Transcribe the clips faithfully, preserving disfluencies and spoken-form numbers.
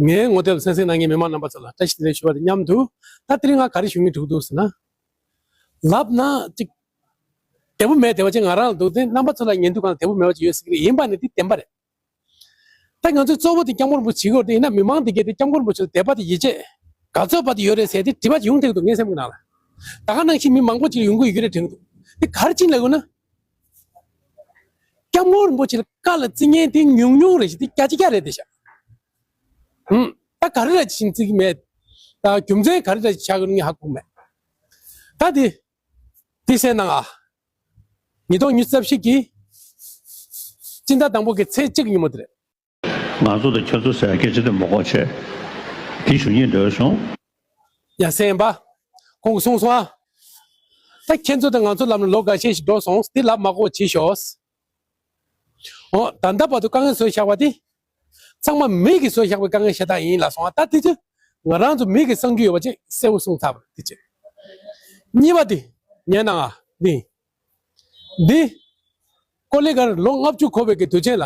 ངའི་ངོ་དེབ་གསན་གཟིགས་གནང་མཁན་མི་མང་རྣམ་པ་ཚོ་ལ་བཀྲ་ཤིས་བདེ་ལེགས་ཞུ་བ་དང་མཉམ་དུ། ད་དེ་རིང་ང་ག་རེ་ཞུ་སྙིང་བྲོ་གི་འདུག་ཟེར་ན། ལབ་ན་ཅིག་བདེ་པོ་མེད་བདེ་བ་ཅིག་ང་རང་ལ་འདུག་སྟེ། རྣམ་པ་ཚོ་ལ་ཉན་དུས་གང་ལ་བདེ་པོ་མེད་པ་ཅིག་ཡོད་སྲིད་ཀྱི་རེད། ཡིན་པ་ནི་འདི་བདེན་པ་རེད། ད་ང་ཚོའི་གཙོ་བོ་དེ་སྐྱབས་མགོན་རིན་པོ་ཆེ་བྱེད་ཀྱི་ཡོད་རེད། དེ་ཡིན་ན་མི་མང་དེ་གས་དེ་སྐྱབས་མགོན་རིན་པོ་ཆེ་ལ་དད་པ་དེ་ཡིད་ཆེས་ག་ཚོད་བར་དུ་ཡོད་རེད་ཟེར་དེ་དྲི་བ་ཅིག་ཡོང་ཐེངས་འདུག་ངའི་སེམས་ཀྱི་ནང་ལ། ད་ག་ནང་བཞིན་མི་མང་པོ་ཅིག་ཡོང་གི་ཡོད་ཀྱི་རེད་དྲན་གྱི་འདུག་དེ་ག་རེ་བྱས་ནས་ལབ་དགོས་ན། སྐྱབས་མགོན་རིན་པོ་ཆེ་ལ་བཀའ་ལ་བརྩི་མཁན་དེ་ཉུང་ཉུང་རེད་ཤག་དེ་བརྒྱ་ཆ་བརྒྱ་རེད་དེ་ཤག་ཧུམ། ད་ག་རེ་ར་ཅིག་བརྩི་གི་མེད། ད་རྒྱུ་མཚན་ག་རེ་ར་ཅིག་ཆགས་ཀྱི་ཡོད་ན་ངས་ཧ་གོ་གི་མེད། ད་དེ། དེ་གསན་གནང་ཨ། ཉིས་སྟོང་ཉི་ཤུ་རྩ་བཞི་གི་སྤྱི་ཟླ་དང་པོ་གི་ཚེས་གཅིག་ཉིན་མོ་དེ་རེད། ང་ཚོ་དང་ཁྱེད་ཚོ་ཟེར་སྐད་ཆ་དེ་མ་གོ་བྱས། དེ་ཞུ་སྙིང་འདོད་བྱུང་། ཡ་སེམས་པ། ཁོང་གིས་གསུངས་སོང་ཨ། ད་ཁྱེད་ཚོ་དང་ང་ཚོ་ལབ་ན་ལོ་འགའ་ཤས་ཤིག་འགྲོ་སོང་། དེ་ལབ་མ་གོ་བྱེད་ཤོག་འོ། ད་ལྟ་བར་དུ་དཀའ་ངལ་བཟོས་བཞག་པ་དེ། ཚང་མ་མི་གིས་བཟོས་བཞག་པའི་དཀའ་ངལ་ཤ་སྟག་ཡིན་ལབ་སོང་ཨ། ད་དེ་ཚོ་ང་རང་ཚོ་མི་གིས་གསང་རྒྱུ་ཡོད་པ་ཅིག་གསལ་པོ་གསུངས་ཚར་བ་རེད། དེ་ཅིག་གཉིས་པ་དེ། ཉན་གནང་ཨ། འདི། འདི། ཀོ་ལི་གར་ལོ་ལྔ་བཅུ་འཁོར་བའི་གི་དུས་ཆེན་ལ།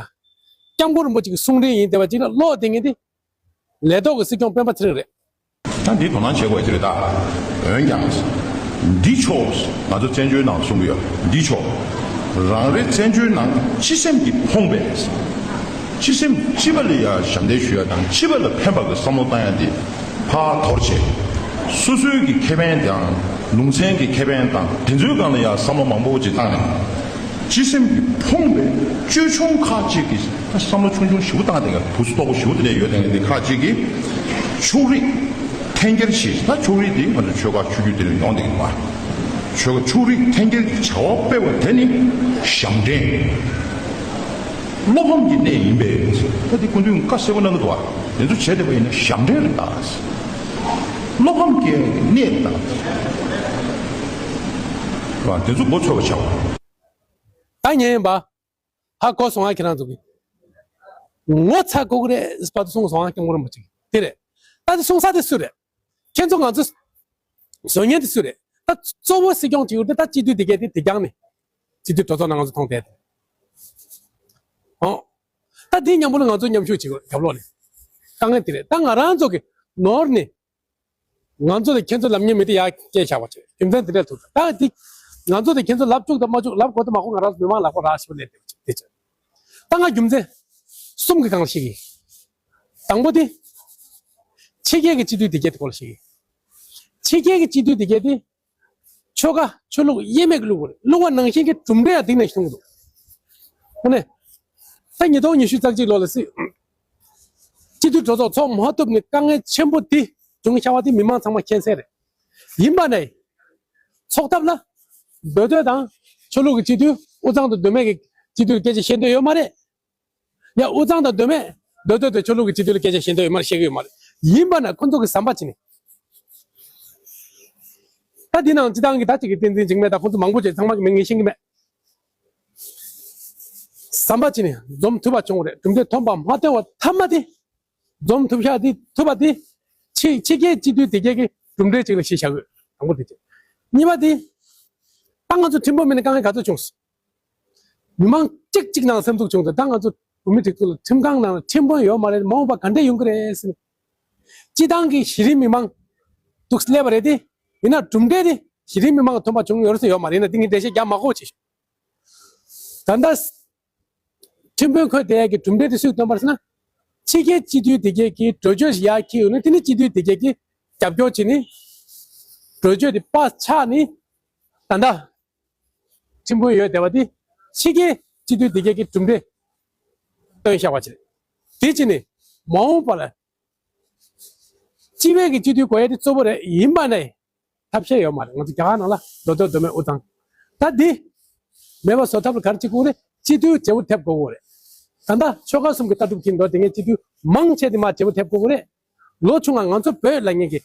སྐྱབས་མགོན་རིན་པོ་ཆེ་གི་གསུང་འཕྲིན་ཡིན་བསྡད་པ་ཅིག་ལ་བློ་གཏད་མཁན་དེ། ལས་ཐོག་གི་སྲིད་སྐྱོང་སྤེན་པ་ཚེ་རིང་རེད། ད་འདི་དོ་སྣང་བྱེད་དགོས་ཀྱི་རེད་ད། འོན་ཀྱང་། འདི་ཆོག་ང་ཚོ་བཙན་བྱོལ་ནང་གསུང་གི་ཡོད། འདི་ཆོག་རང་རེ་བཙན་བྱོལ་ནང་སྤྱི་སེམས་ཀྱིས་ཕོངས་པས། སྤྱི་སེམས་སྤྱི་པ་ལ་ཡ་ཞབས་འདེགས་ཞུ་ཡ་དང་སྤྱི་པ་ལ་ཕན་པ་གི་བསམ་བློ་བཏང་ཡ་འདི་ཕར་དོར་བྱས། སོ་སོའི་གི་ཁེ་ཕན་དང་ལུང་ཚན་གྱི་ཁེ་ཕན་དང་དེ་ཚོའི་སྒང་ལ་ཡ་བསམ་བློ་མང་པོ་ཅིག་བཏང་ནས། སྤྱི་སེམས་ཀྱིས་ཕོངས་པའི་ཅོལ་ཆུང་ཁག་ཅིག་གིས་ད་བསམ་བློ་ཆུང་ཆུང་ཞེ་པོ་བཏང་བསྡད་མཁན། བུ་ཚོ་སྟོབས་པོ་ཞེ་པོ་དེ་འདྲ་ཡོད་བསྡད་མཁན་དེ་ཁག་ཅིག་གིས་ཕྱོགས་རིས་འཐེན་འཁྱེར་བྱས། ད་ཕྱོགས་རིས་དེ་ང་ཚོ་ཆོལ་ཁ་ཆོས་བརྒྱུད་དེ་ལ་ཡོང་བསྡད་མཁན་མ། ཆོལ་ཁ་ཕྱོགས་རིས་འཐེན་འཁྱེར་གྱི་བྱ་བ་སྤེལ་བ་དེ་ནི་ཞབས་འདྲེན། བློ་ཕམ་གྱི་གནས་ཡིན་པས། ད་དེ་སྐུ་མདུན་བཀའ་གསལ་པོ་གནང་གི་འདུག་བ། དེ་ཚོ་བྱས་བསྡད་པ་ཡིན་ན་ཞབས་འདྲེན་རེད་ད། བློ་ཕམ་སྐྱེ་ཡ་གི་གནས་རེད་ད། བ་དེ་ཚོ་མགོ་ཚོས་པ་བྱ་བ། ད་ཉན་པ། ཧ་གོ་སོང་ཨ། ཁྱེད་རང་ཚོ་གིས་ངོ་ཚ་དགོས་ཀྱི་རེད་ཟེར་བར་དུ་གསུངས་སོང་ཨ། སྐྱབས་མགོན་རིན་པོ་ཆེ་གིས་དེ་རེད། ད་དེ་གསུང་ས་དེ་སུ་རེད། ཁྱེད་ཚོ་ང་ཚོ་བཟོ་མཁན་དེ་སུ་རེད། ད་གཙོ་བོ་སྲིད་སྐྱོང་བྱེད་ཀྱི་ཡོད་དེ། ད་སྤྱི་འཐུས་དེ་གས་དེ་དེ་རྐྱང་ནས་སྤྱི་འཐུས་གྲོས་ཚོགས་ནང་ང་ཚོ་མཐོང་བསྡད་དེ། ཨོ། ད་དེའི་མཉམ་པོ་ལ་ང་ཚོ་མཉམ་ཞུགས་བྱེད་དགོས། རྒྱབ་ལོགས་ནས་དཀའ་ངལ་དེ་རེད། ད་ང་རང་ཚོ་གི་ནོར་ནས། ང་ཚོ་དང་ཁྱེད་ཚོ་ལབ་མཁན་མི་དེ་ཡར་སྐད་བཞག་པ་བྱས། རྒྱུ་མཚན་དེ་འདྲས་ཐུག་ད་དེ། ང་ཚོ་དང་ཁྱེད་ཚོ་ལབ་བཅུག་དང་མ་བཅུག་ལབ་དགོས་དང་མ་དགོས་ང་རང་ཚོ་མི་མང་ལ་ཁོ་ར་ཞིག་ལས་དེ་བྱས། ད་ང་རྒྱུ་མཚན་གསུམ་གྱི་སྒང་ལ་བཤད་ཀྱི། དང་པོ་དེ། ཕྱི་རྒྱལ་གྱི་སྤྱི་འཐུས་དེ་གས་དེ་སྐོར་ལ་བཤད་ཀྱི། ཕྱི་རྒྱལ་གྱི་སྤྱི་འཐུས་དེ་གས་དེ། ཆོལ་ཁ་ཆོས་ལུགས་དབྱེར་མེད་ཀྱི་བླུག་པ་རེད། བླུག་པ་ནང་བཞིན་གྱི་གྲུབ་འབྲས་ཡང་དེ་ནས་བྱུང་འདུག་དངོས་གནས། ད་ཉིས་སྟོང་ཉི་ཤུ་རྩ་གཅིག་ལོ་ལ་སྲིད། སྤྱི་འཐུས་གྲོས་ཚོགས་ཚོགས་མ་ཐུབ་ནས་དཀའ་ངལ་ཆེན་པོ་དེ་བྱུང་བཞག་པ་དེ་མི་མང་ཚང་མ་མཁྱེན་གསལ་རེད། ཡིན་པ་ནས། ཚོགས་ཐབས་ལ། མདོ་སྟོད་དང་། ཆོས་ལུགས་ཀྱི་སྤྱི་འཐུས་དབུས་གཙང་དང་མདོ་སྨད་ཀྱི་སྤྱི་འཐུས་ལ་སྐད་ཆ་བཤད་འདོད་ཡོད་མ་རེད། ཡ་དབུས་གཙང་དང་མདོ་སྨད། མདོ་སྟོད་དང་ཆོས་ལུགས་ཀྱི་སྤྱི་འཐུས་ལ་སྐད་ཆ་བཤད་འདོད་ཡོད་མ་རེད། བཤད་ཀྱི་ཡོད་མ་རེད། ཡིན་པ་ན་ཁོ་ཚོ་གི་ཟམ་པ་ཅི་ནས། ད་འདི་ནང་སྤྱི་བཏང་གི་ད་ཅིག་གི་བསྟན་འཛིན་འཇིགས་མེད་དང་ཁོ་ཚོ་མང་པོ་ཅིག་ཚང་མ་གི་མིང་ངས་ཤེས་ཀྱི་མེད། ཟམ་པ་ཅི་ནས་འཛོམས་ཐུབ་པ་བྱུང་བ་རེད། གྲུབ་འབྲས་ཐོན་པ་མ་ཐོན་བ་ཐ་མ་དེ། འཛོམས་ཐུབ་ཤག་དེ་ཐུབ་པ་དེ། ཕྱི་ཕྱི་རྒྱལ་སྤྱི་འཐུས་དེ་གས་ཀྱི་གྲུབ་འབྲས་ཅིག་ལ་གཞི་བཞག་དགོས། དང་པོ་དེ་ཅིག་གཉིས་པ་དེ། ད་ང་ཚོ་ཁྲིམས་དཔོན་མེད་ན་དཀའ་ངལ་ག་ཚོད་བྱུང་སོང་། མི་མང་གཅིག་གཅིག་ནང་སེམས་སྡུག་བྱུང་ཚེ། ད་ང་ཚོ་བོད་མི་སྒྲིག་འཛུགས་ལ་ཁྲིམས་ཁང་ནང་ལ་ཁྲིམས་དཔོན་ཡོད་མ་རེད། མ་འོངས་པ་ག་འདྲས་ཡོང་གི་རེད་ཟེར། སྤྱི་བཏང་གི་གཞི་རིམ་མི་མང་འདུག་སླེབས་པ་རེད་དེ། ཡིན་ན་གྲུབ་འབྲས་དེ་གཞི་རིམ་མི་མང་ཐོན་པ་བྱུང་ཡོད་རེད་ཟེར་ཡོད་མ་རེད། ཡིན་ན་དེ་ངས་འགྲེལ་བཤད་རྒྱག་མ་དགོས་བྱས་ཤོག་ད་ལྟ་ཁྲིམས་དཔོན་ཁོས་དེ་ཡ་གི་གྲུབ་འབྲས་དེ་སུས་བཏོན་པ་རེད་ཟེར་ན། ཕྱི་རྒྱལ་སྤྱི་འཐུས་དེ་གས་ཀྱིས་གྲོས་ཆོད་ཞིག་ཡར་འཁྱེར་ཡོང་ནས། དེ་ནི་སྤྱི་འཐུས་དེ་གས་ཀྱིས་རྒྱབ་སྐྱོར་བྱས་ནས། གྲོས་ཆོད་དེ་པཱ་སི་ཆགས་ནས། ད་ལྟ་ཁྲིམས་དཔོན་ཡོད་བསྡད་པ་དེ་ཕྱི་རྒྱལ་སྤྱི་འཐུས་དེ་གས་ཀྱིས་གྲུབ་འབྲས་བཏོན་བཞག་པ་ཅིག་རེད། དེ་བྱས་ནས་མ་འོངས་པ་ལ་སྤྱི་པའི་གི་སྤྱི་འཐུས་དགོས་ཡ་དེ་གཙོ་བོ་རེད། ཡིན་པ་ནས། ཐབས་ཤེས་ཡོད་མ་རེད། ང་ཚོ་རྒྱ་གར་ནང་ལ་མདོ་སྟོད་མདོ་སྨད་དབུས་གཙང་། ད་འདི་མེད་པ་བཟོ་ཐབས་ལ་ག་རེ་བྱེད་དགོས་རེད། སྤྱི་འཐུས་བརྗེ་པོ་ཐེབས་དགོས་རེད། ད་ལྟ་ཆོལ་ཁ་གསུམ་གྱི་ལྟ་གྲུབ་ཀྱི་མདོ་དེ་ངས་སྤྱི་འཐུས་མང་ཆེ་དེ་མར་བརྗེ་པོ་ཐེབས་དགོས་རེད། ལོ་ཆུང་ང་ང་ཚོ་བོད་ལབ་མཁན་གྱི་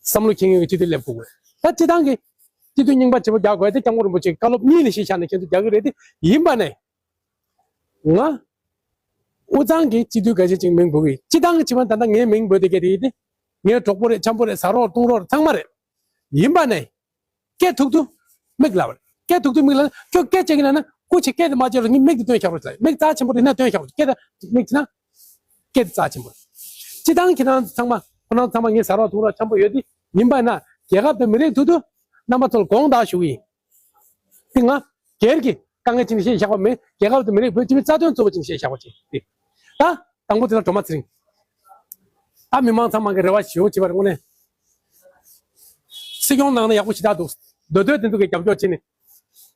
བསམ་བློ་འཁྱེར་མཁན་གྱི་སྤྱི་འཐུས་སླེབས་དགོས་རེད། ད་སྤྱི་བཏང་གི་སྤྱི་འཐུས་རྙིང་པ་བརྗེ་པོ་རྒྱག་དགོས་དེ་སྐྱབས་མགོན་རིན་པོ་ཆེའི་བཀའ་སློབ་གཉིས་ལ་གཞི་བཞག་ནས་ཁྱེད་ཚོ་རྒྱག་གི་རེད་དེ། ཡིན་པ་ནས། ང་། དབུས་གཙང་གི་སྤྱི་འཐུས་འགའ་ཤས་ཅིག་མིང་འབོད་ཀྱི། སྤྱི་བཏང་གི་བྱེད་པ་ད་ལྟ་ངའི་མིང་འབོད་དེ་གས་དེ་ཡིན་ཏེ། ངའི་གྲོགས་པོ་རེད། འཆམ་པོ་རེད། ཟ་རོགས་བཏུང་རོགས་ཚང་མ་རེད། ཡིན་པ་ནས། སྐད་ཐུག་ཐུག་མིག་ལབ་རེད། སྐད་ཐུག་ཐུག་མིག་ལབ་ན། ཁྱོད་སྐད་ཆ་གི་ལབ་ན་སྐུ་མཁྱེན། སྐད་དེ་མ་བརྗེད་རོགས། ངས་མིག་དེ་སྟོན་བཞག་རོགས་ལབ། མིག་རྩ་ཆེན་པོ་རེད་ན་སྟོན་བཞག་རོགས། སྐད་དེ་མིག་བྱས་ན། སྐད་དེ་རྩ་ཆེན་པོ་རེད། སྤྱི་བཏང་ཁྱེད་རང་ཚང་མ་ཁོ་རང་ཚང་མ་ངས་ཟ་རོགས་འཐུང་རོགས་འཆམ་པོ་ཡོད་དེ་ཡིན་པ་ན་རྒྱལ་ཁབ་དང་མི་རིགས་ཐུག་དུས་རྣམ་པ་ཚོ་ལ་དགོངས་དག་ཞུ་གི་ཡིན། དེ་ང་སྒེར་གྱི་དཀའ་ངལ་ཅིག་ནས་བཤད་བཞག་པ་མེད། རྒྱལ་ཁབ་དང་མི་རིགས་བོད་སྤྱི་པའི་རྩ་དོན་གཙོ་བོ་ཅིག་བཤད་བཞག་པ་ཅིག་རེད། ད་དང་པོ་དེ་ལ་སྒྲོལ་མ་ཚེ་རིང་། ད་མི་མང་ཚང་མ་གི་རེ་བ་ཞེ་པོ་བྱེད་པ་རེད་དངོས་གནས། སྲིད་སྐྱོང་ནང་ནས་ཡག་པོ་ཞེ་དྲག་འདུག་མདོ་སྟོད་དེ་འདུག་གི་རྒྱབ་སྐྱོར་བྱས་ནས་